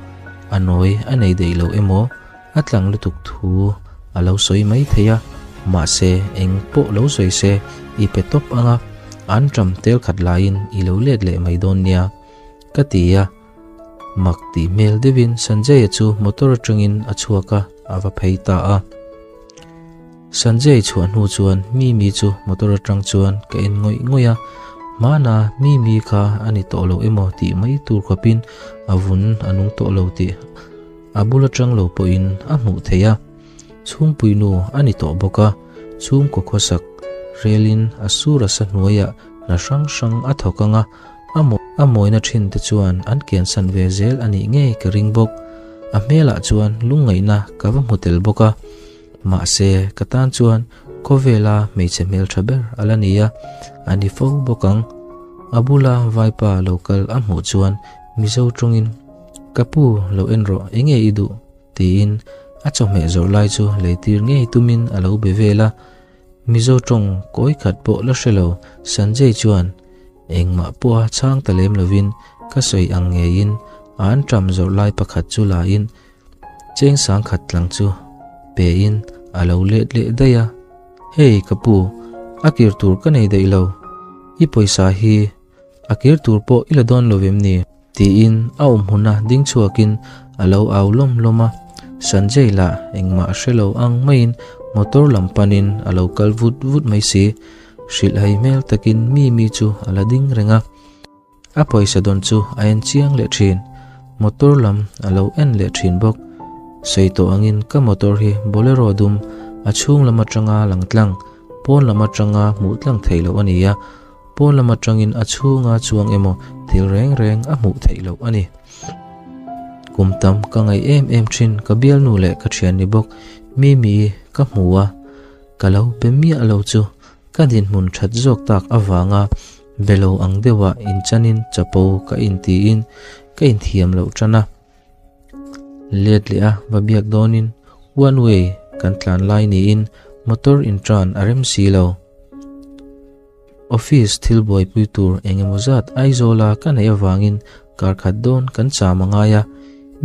[SPEAKER 1] a nawi a nei daih lo emaw a tlang lutuk thu a lo sawi mai thei a, mahse eng pawh lo sawi se i pe tawp anga an ṭam tel khat laiin i lo let leh mai dawn nia ka ti a. Mak tih hmel deuhin Sanjay-a chu motor atangin a chhuak a, a va phei ta a. Sanjay chhuah hnu chuan Mimi chu motor atang chuan ka en ngawih ngawih a, hmana Mimi kha a ni tawh lo emaw tih mai tur khawpin a vun a nung tawh lo tih a bul atang lo pawhin a hmuh theih a. Chhungpui nu a ni tawh bawk a, chhungkaw khawsak relin a sur a sa hnuaiah hna hrang hrang a thawk ang a, A mawina thin te chuan an kiansan ve zel a nih ngei ka ring bawk. A hmelah chuan lungngaihna ka va hmu tel bawk a. Mahse, ka tan chuan khawvela hmeichhe hmeltha ber a la ni a, a ni fo bawk ang. A bula vaipa lo kal a hmuh chuan Mizo tawngin, Ka pu, lo en rawh, enge i duh? tiin a chawhmeh zawrh lai chu leitir ngei tumin a lo be vel a. Mizo tawng kawi khat pawh la hre lo, Sanjay chuan engmah pawha chhang ta lem lovin ka sawi ang ngeiin a an ṭam zawrh lai pakhat chu lain cheng sangkhat tlang chu pein a lo let leh daih a, Hei ka pu, a kir tur ka nei daih lo, i pawisa hi a kir tur pawh i la dawn lo vem ni? Tiin a awm huna ding chhuakin a lo au lawm lawm a, Sanjay lah engmah a hre lo ang maiin motor lam panin a lo kal vut vut mai si. Hrilhhai hmel takin mi mi chu a la ding reng a, a pawisa dawn chu a en chiang leh thin, motor lam a lo en leh thin bawk. Sawi tawh angin ka motor hi Bolero dum a chhung lam atanga lang tlang, pawn lam atanga hmuh tlang theih loh a ni a, Pawn lam atangin a chhunga chuang emaw thil reng reng a hmuh theih loh a ni. Kum tam ka ngaih em em thin ka bialnu leh ka thian ni bawk Mimi ka hmu a, ka lo be miah lo chu ka dinhmun that zawk tak avanga be lo ang deuha inchanin chapo ka intiin ka inthiam loh tan a. Let leh a va biak dawnin one way kan tlan lai niin motor intran a rem si lo. Office thil buaipui tur eng emaw zat Aizawla ka neih avangin kar khat dawn kan cham a ngai a,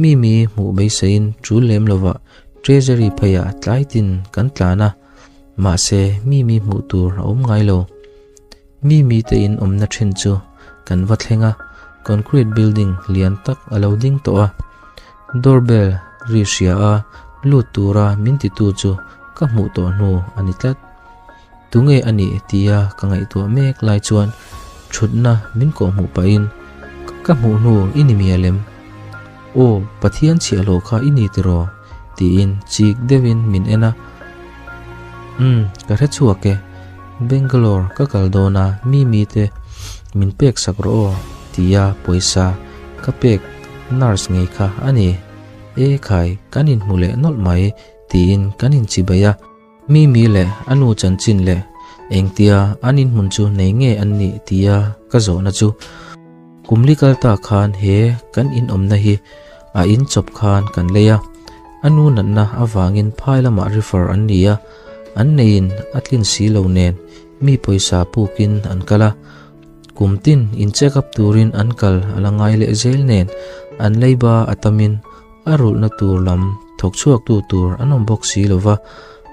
[SPEAKER 1] Mimi hmuh beiseiin tul lem lovah Treasury pheiah tlai tin kan tlan a, mahse Mimi hmuh tur a awm ngai lo. Mimi te in awmna thin chu kan va thleng a, concrete building lian tak a lo ding tawh a, doorbell ri hria a lut tura min titu chu ka hmuh tawh hnu a ni tlat. Tunge a nih tia ka ngaihtuah mek lai chuan thutna min kawhhmuh pahin ka hmuh hnu i ni mial em? Aw, Pathian chhiahhlawh kha i ni tiraw? tiin chik deuhin min en a. Umm, ka hre chhuak e. Bangalore ka kal dawn a, Mimi te min pek sak rawh aw tia pawisa ka pek nurse ngei kha a ni. E khai, kan inhmu leh nawlh mai tiin kan inchibai a. Mimi leh a nu chanchin leh engtia an inhmun chu nei nge an nih tia ka zawhna chu kum li kal ta khan he kan inawmna hi a in chawp khan kan lei a, a nu natna avangin phai lamah refer an ni a, an neiin a tlin si lo nen mi pawisa pukin an kal a, kum tin in check up turin an kal a la ngai leh zel nen an leiba a tamin A rulhna tur lam thawk chhuaktu tur an awm bawk si lova,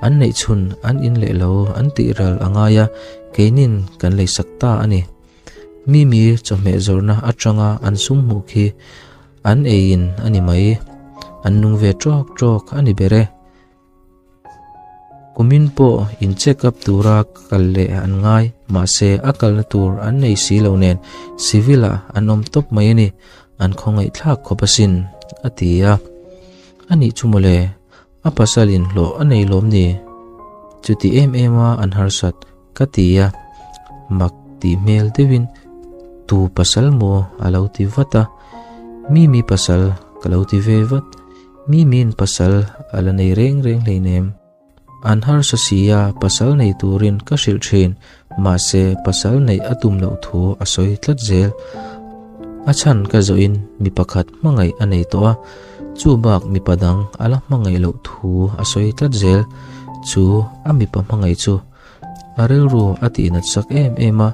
[SPEAKER 1] an neih chhun an in leh lo an tih ral a ngai a, keinin kan leisak ta a ni. Mimi chawhmeh zawrhna atanga an sum hmuh khi an eiin a ni mai, an nung ve tawk tawk a ni ber e. Kumin pawh in check up tura kal leh an ngai, mahse a kalna tur an nei si lo nen civil ah an awm tawp mai a ni, an khawngaih thlak khawp asin, a ti a. A nih chu mawle, a pasal in hlawh a nei lawm ni? Chuti em em a an harsat ka ti a, mak tih hmel deuhin tu pasal maw a lo ti vat a, Mimi pasal ka lo ti ve vat. Mimi'n pasal a la nei reng reng hleinem. An harsa si a, pasal nei turin ka hrilh thin, mahse pasal neih a tum loh thu a sawi tlat zel. A chhan ka zawhin mi pakhat hmangaih a nei tawh a, chu bak mipa dang a la hmangaih loh thu a sawi tlat zel. Chu a mipa hmangaih chu a rilru a tihnat sak em em a,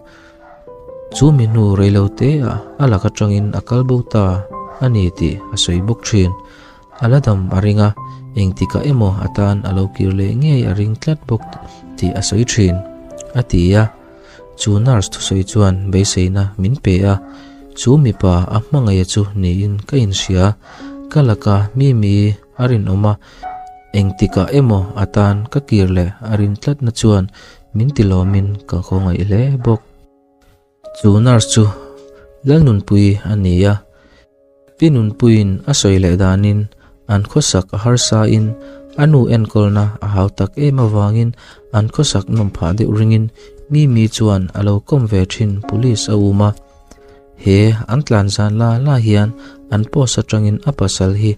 [SPEAKER 1] Chu mi hnu reilo te ah a lak atangin a kal bo ta a ni tih a sawi bawk thin. A la dam a ring a, engtikah emaw a tan a lo kir leh ngei a ring tlat bawk tih a sawi thin, a ti a. Chu nurse thusawi chuan beiseina min pe a, chu mipa a hmangaih chu niin ka inhria. Ka laka Mimi a rinawm a, engtikah emaw a tan ka kir leh a rin tlatna chuan Min ti lawmin ka khawngaih hle bawk. Chu nurse chu Lalnunpui a ni a, Pi Nunpuiin a sawi leh danin an khawsak a harsain a nu enkawlna a hau tak em avangin an khawsak nawm phah deuh ringin Mimi chuan a lo kawm ve thin police a um a. He an tlan zan la la hian an post atangin a pasal hi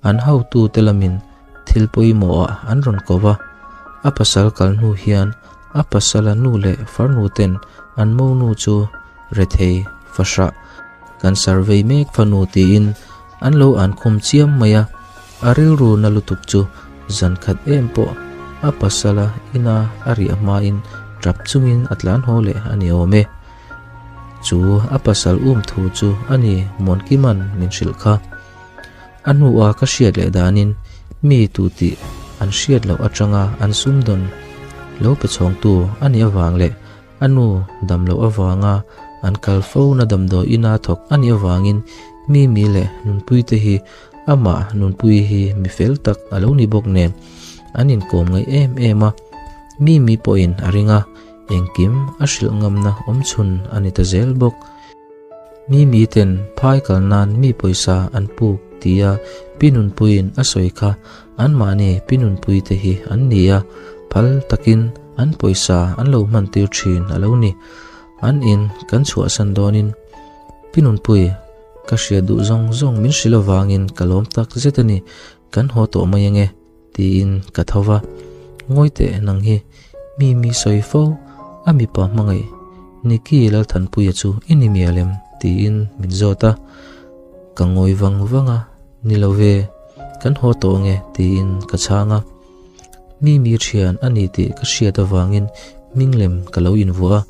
[SPEAKER 1] an hotute lamin Thil pawimawhah an rawn ko va, a pasal kal hnu hian a pasala nu leh farnu ten an monu chu rethei fahrah kan survey mek fanu tiin an lo an khum chiam mai a, a rilru na lutuk chu zan khat em pawh a pasala ina a riah hmain tap chungin a tlan haw leh a ni awm e. Chu a pasal um thu chu a ni Muankima'n min hrilh kha. A hnua ka hriat leh danin mi tu tih an hriat loh atanga an sumdawn lo pe chhawngtu a nih avang leh a nu dam loh avanga an kal fo na damdawi ina thawk a nih avangin Mimi leh Nunpuite hi amah Nunpui hi mi fel tak a lo ni bawk nen an inkawm ngaih em em a, Mimi pawhin a ring a, engkim a hrilh ngamna awmchhun a ni ta zel bawk. Mi miten phai kal nan mi pawisa an puk tia Pi Nunpuiin a sawi kha anmahni Pi Nunpui te hi an ni a, phal takin an pawisa an lo hman tir thin a lo ni. An in kan chhuahsan dawnin Pi Nunpui, Ka hriat duh zawng zawng min hrilh avangin ka lawm tak zet a ni, kan haw tawh mai ange, tiin ka tho va. Ngawi teh nang hi, mi mi sawi fo, a mipa hmangaih Nicky Lalthanpuia chu i ni mial em? tiin min zawt a. Ka ngawi vang vang a, Ni lo ve, kan haw tawh ange, tiin ka chhang a. Mi mi thian a ni tih ka hriat avangin hming lem ka lo invuah a.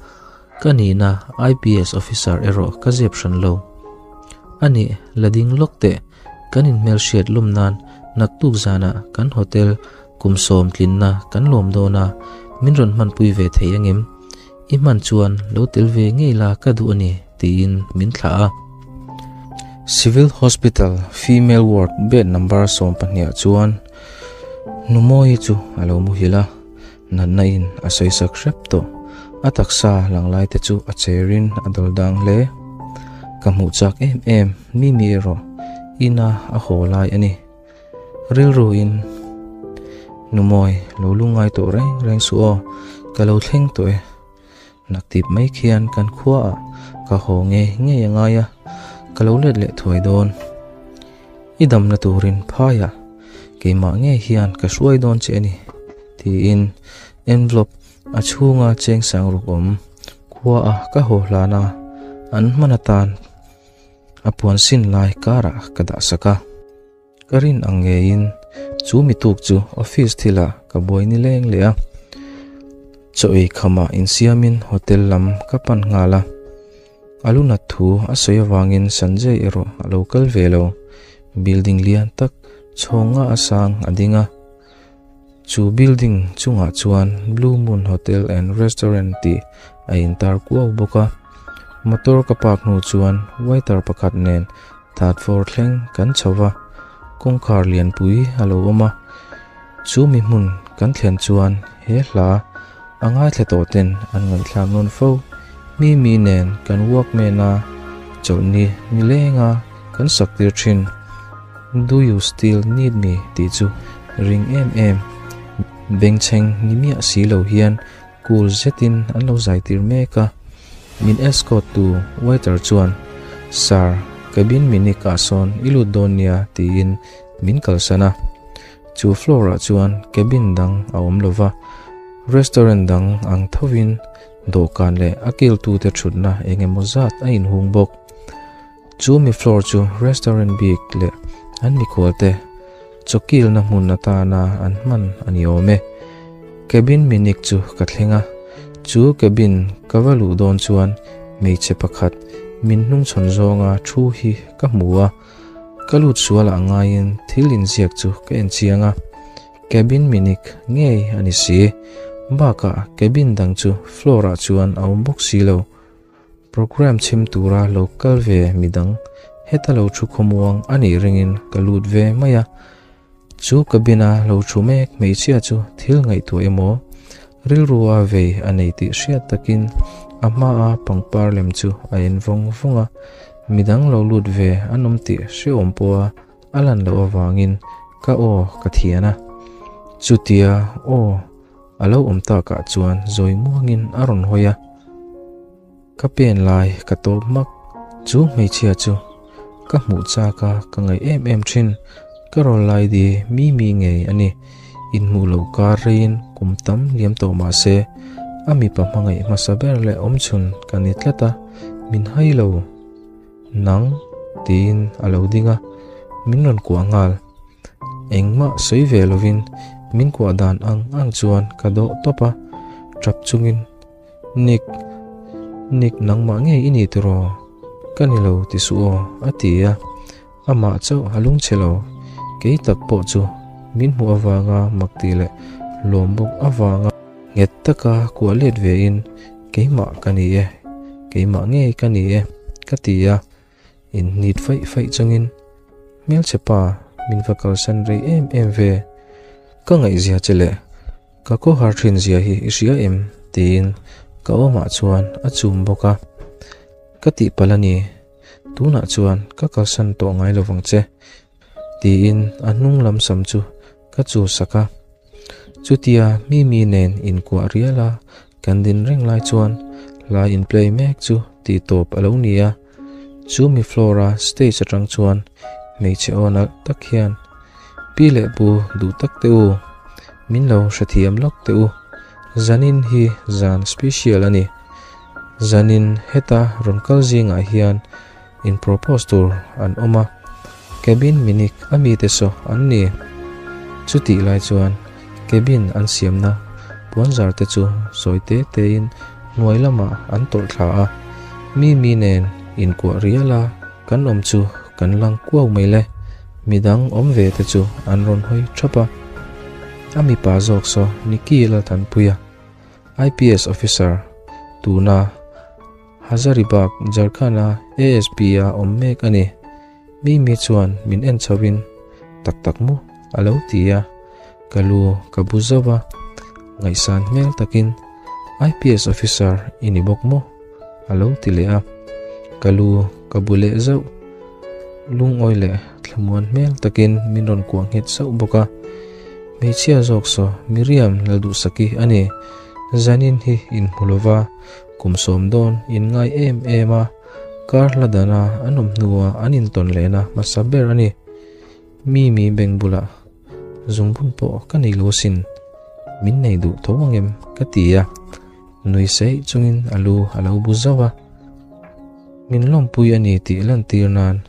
[SPEAKER 1] Ka nihna IPS officer erawh ka zep hran lo. A nih, la ding lawk teh, kan inhmelhriat lawm nan naktuk zanah kan hotel kum sawm tlinna kan lawm dawn a, min rawn hmanpui ve thei angem? I hman chuan lo tel ve ngei la ka duh a ni, tiin min thlah a. Civil Hospital Female Ward bed number 12 ah chuan Numawi chu a lo muhil a. Natna in a sawi sak hrep tawh. A taksa lang lai te chu a cher in a dawl dang hle. Ka hmuh chak em em mi mi erawh ina a haw lai a ni. Rilru in Numawi lo lungngai tawh reng reng suh aw, ka lo thleng tawh e. Naktip mai khian kan khua ah ka haw ngei ngei a ngai a, ka lo let leh thuai dawn. I damna turin phaiah keimah ngei hian ka hruai dawn che a ni, tiin envelope a chhunga cheng sang ruk awm khua a ka haw hlan a, an hman atan a puan sin lai karah ka dah sak a. Ka rin ang ngeiin chu mi tuk chu office thilah ka buai ni leng leh a, chaw ei khamah insiamin hotel lam ka pan nghal a. A lu nat thu a sawi avangin Sanjay erawh a lo kal ve lo. Building lian tak chhawng nga a sang a ding a. Chu building chungah chuan Blue Moon Hotel and Restaurant tih a intar kuau bawk a. Motor ka park hnu chuan waiter pakhat nen third floor thleng kan chho va, kawngkhar lianpui a lo awm a. Chu mi hmun kan thlen chuan he hla a ngaithla tawh ten an ngaihthlak nawn fo. Mi mi nen kan walkman a chawlhni nilenga kan sak tir thin. Do you still need me tih chu ring em em. Bengchheng ni miah si lo hian cool zetin an lo zai tir mek a. Min escort tu waiter chuan, Sir, cabin minik ah sawn i lut dawn nia tiin min kalsan a. Chu floor ah chuan cabin dang a awm lo va, restaurant dang ang thovin dawhkan leh a kiltute thutna eng emaw zat a inhung bawk. Chu mi floor chu restaurant bik leh an mikhualte chawkilna hmun atana an hman a ni awm e. Cabin minik chu ka thleng a, chu cabin ka va luh dawn chuan hmeichhe pakhat min hnungchhawn zawnga thu hi ka hmu a. Ka lut sual ah ngaiin thil inziak chu ka en chiang a, cabin minik ngei a ni si. Bakah cabin dang chu floor ah chuan a awm bawk si lo. Program chhim tura lo kal ve midang heta lo thu khawmuang a nih ringin ka lut ve mai a. Chu cabin a lo thu mek hmeichhia chu thil ngaihtuah emaw rilru a vei a nei tih hriat takin a hmaa pangpar lem chu a en vawng vawng a, midang lo lut ve an awm tih hreawm pawha a lan loh avangin ka aw ka thian a. Chutia aw a lo awm takah chuan zawi muangin a rawn hawi a. Ka pen lai ka tawp hmak, chu hmeichhia chu ka hmuh chak a ka ngaih em em thin, ka rawn lai di mi mi ngei a ni, inhmuh loh kar reiin kum tam liam tawh mah se a mipa hmangaih hmasa ber leh awmchhun ka ni tlat a, min hai lo nang tiin a lo ding a, min rawn kuah nghal. Engmah sawi ve lovin min kuah dan ang ang chuan ka dawh tawp a, tap chungin Nick, Nick nangmah ngei i ni tiraw? Ka ni lo ti suh aw a ti a, amah chauh a lungchhe lo, kei tak pawh chu min hmuh avanga mak tih leh lawm bawk avanga nghet taka kuah let vein keimah ka ni e, keimah ngei ka ni e ka ti a. Inhnit faih faih chungin, Hmelchhe pa, min va kalsan rei em em ve. Ka ngaihzia che leh ka khawhar thin zia hi i hria em? tiin ka awmah chuan a chum bawk a. Ka tihpalh a ni, tunah chuan ka kalsan tawh ngai lovang che, tiin a hnung lam sam chu ka chul sak a. Chutia Mimi nen inkuah rial a kan din reng lai chuan hla in play mek chu tih tawp a lo ni a. Chu mi floor a stage atang chuan hmeichhe aw nalh tak hian, Pi leh pu duh tak teh u, min lo hrethiam lawk teh u, zanin hi zan special a ni. Zanin heta rawn kal zingah hian in propose tur an awm a, cabin minik a mite saw an ni. Chutih lai chuan cabin an siamna puanzar te chu sawi te tein hnuai lamah an tawlh thla a, mi mi nen inkuah rial a kan awm chu kan lang kuau mai le, midang awm ve te chu an rawn hawi thap a. A mipa zawk saw Nicky Lalthanpuia, IPS officer, tuna Hazaribagh, Jharkhand-a ASP-a awm mek a ni. Mimi chuan min en chhoin, Tak tak maw? a lo ti a. Ka lu ka bu zauh a, ngaihsan hmel takin, IPS officer i ni bawk maw? a lo ti leh a. Ka lu ka bu leh zauh. Lungawi leh thlamuan hmel takin min rawn kuah nghet sauh bawk a. Hmeichhia zawk saw Miriam Lalduhsaki a ni. Zanin hi inhmu lova. Kum sawm dawn in ngai em em a, kar hla dana an awm hnua an intawn lehna hmasa ber a ni. Mi mi beng bulah zungbun pawh ka nei lo asin, min nei duh tho ang em ka ti a, nui saih chungin a lu a lo bu zauh a. Min lawmpui a ni tih lantir nan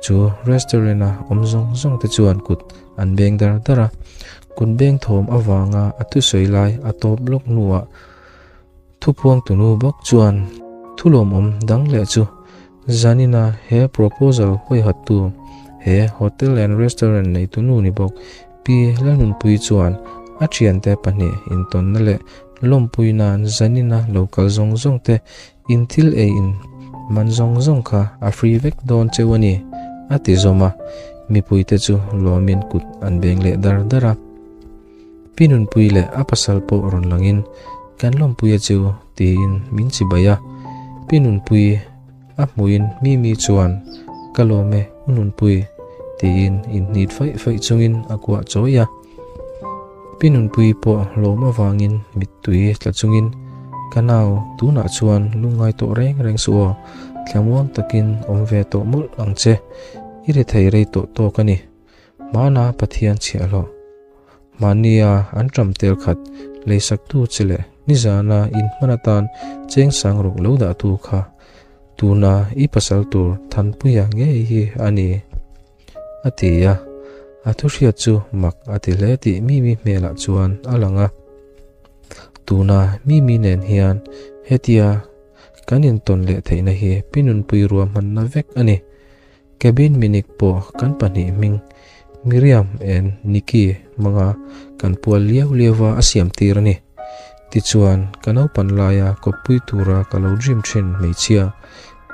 [SPEAKER 1] chu restaurant-a awm zawng zawng te chuan kut an beng dar dar a, kut beng thawm avanga a thusawi lai a tawp lawk hnuah Thupuang tunu bawk chuan thulawmawm dang leh chu Zanina he proposal huaihattu he hotel and restaurant neitunu ni bawk Pi Lalnunpuii chuan a thiante pahnih intawnna leh lawmpui nan Zanina lo kal zawng zawng te in thil ei in man zawng zawng kha a free vek dawn cheu a ni a ti zawm a, mipuite chu lawmin kut an beng leh dar dar a. Pi Nunpui leh a pasal pawh rawn langin kan lawmpui a chu tiin min chibai a. Pi Nunpui a hmuhin Mimi chuan ka lawm e U Nunpui tiin inhnit faih faih chungin a kuah chawi a. Pi Nunpui pawh lawm avangin mittui tla chungin ka nau tunah chuan lungngai tawh reng reng suh aw, thlamuang takin awm ve tawh mawlh ang che, i ri thei rei tawh tawk a ni. Hmana Pathian chhiahhlawh. Mahnia an ṭam tel khat leisaktu che leh nizana inhman atan cheng sang ruk lo dahtu kha tuna i pasal tur Thanpuia ngei hi a ni, a ti a. A thu hriat chu mak a ti hle tih Mimi hmelah chuan a lang a. Tuna Mimi nen hian hetia kan intawn leh theihna hi Pi Nunpui ruahmanna vek a ni. Cabin minik pawh kan pahnih hming Miriam and Nikki hmanga kan pual liau liau va a siam tir a ni. Tichuan, ka naupan laia kawppui tura ka lo dream thin hmeichhia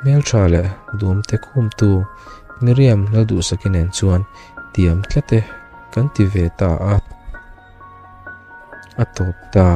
[SPEAKER 1] hmeltha leh duamte khumtu Miriam Lalduhsaki nen chuan tiam tlat e kan ti ve ta a. A tawp ta.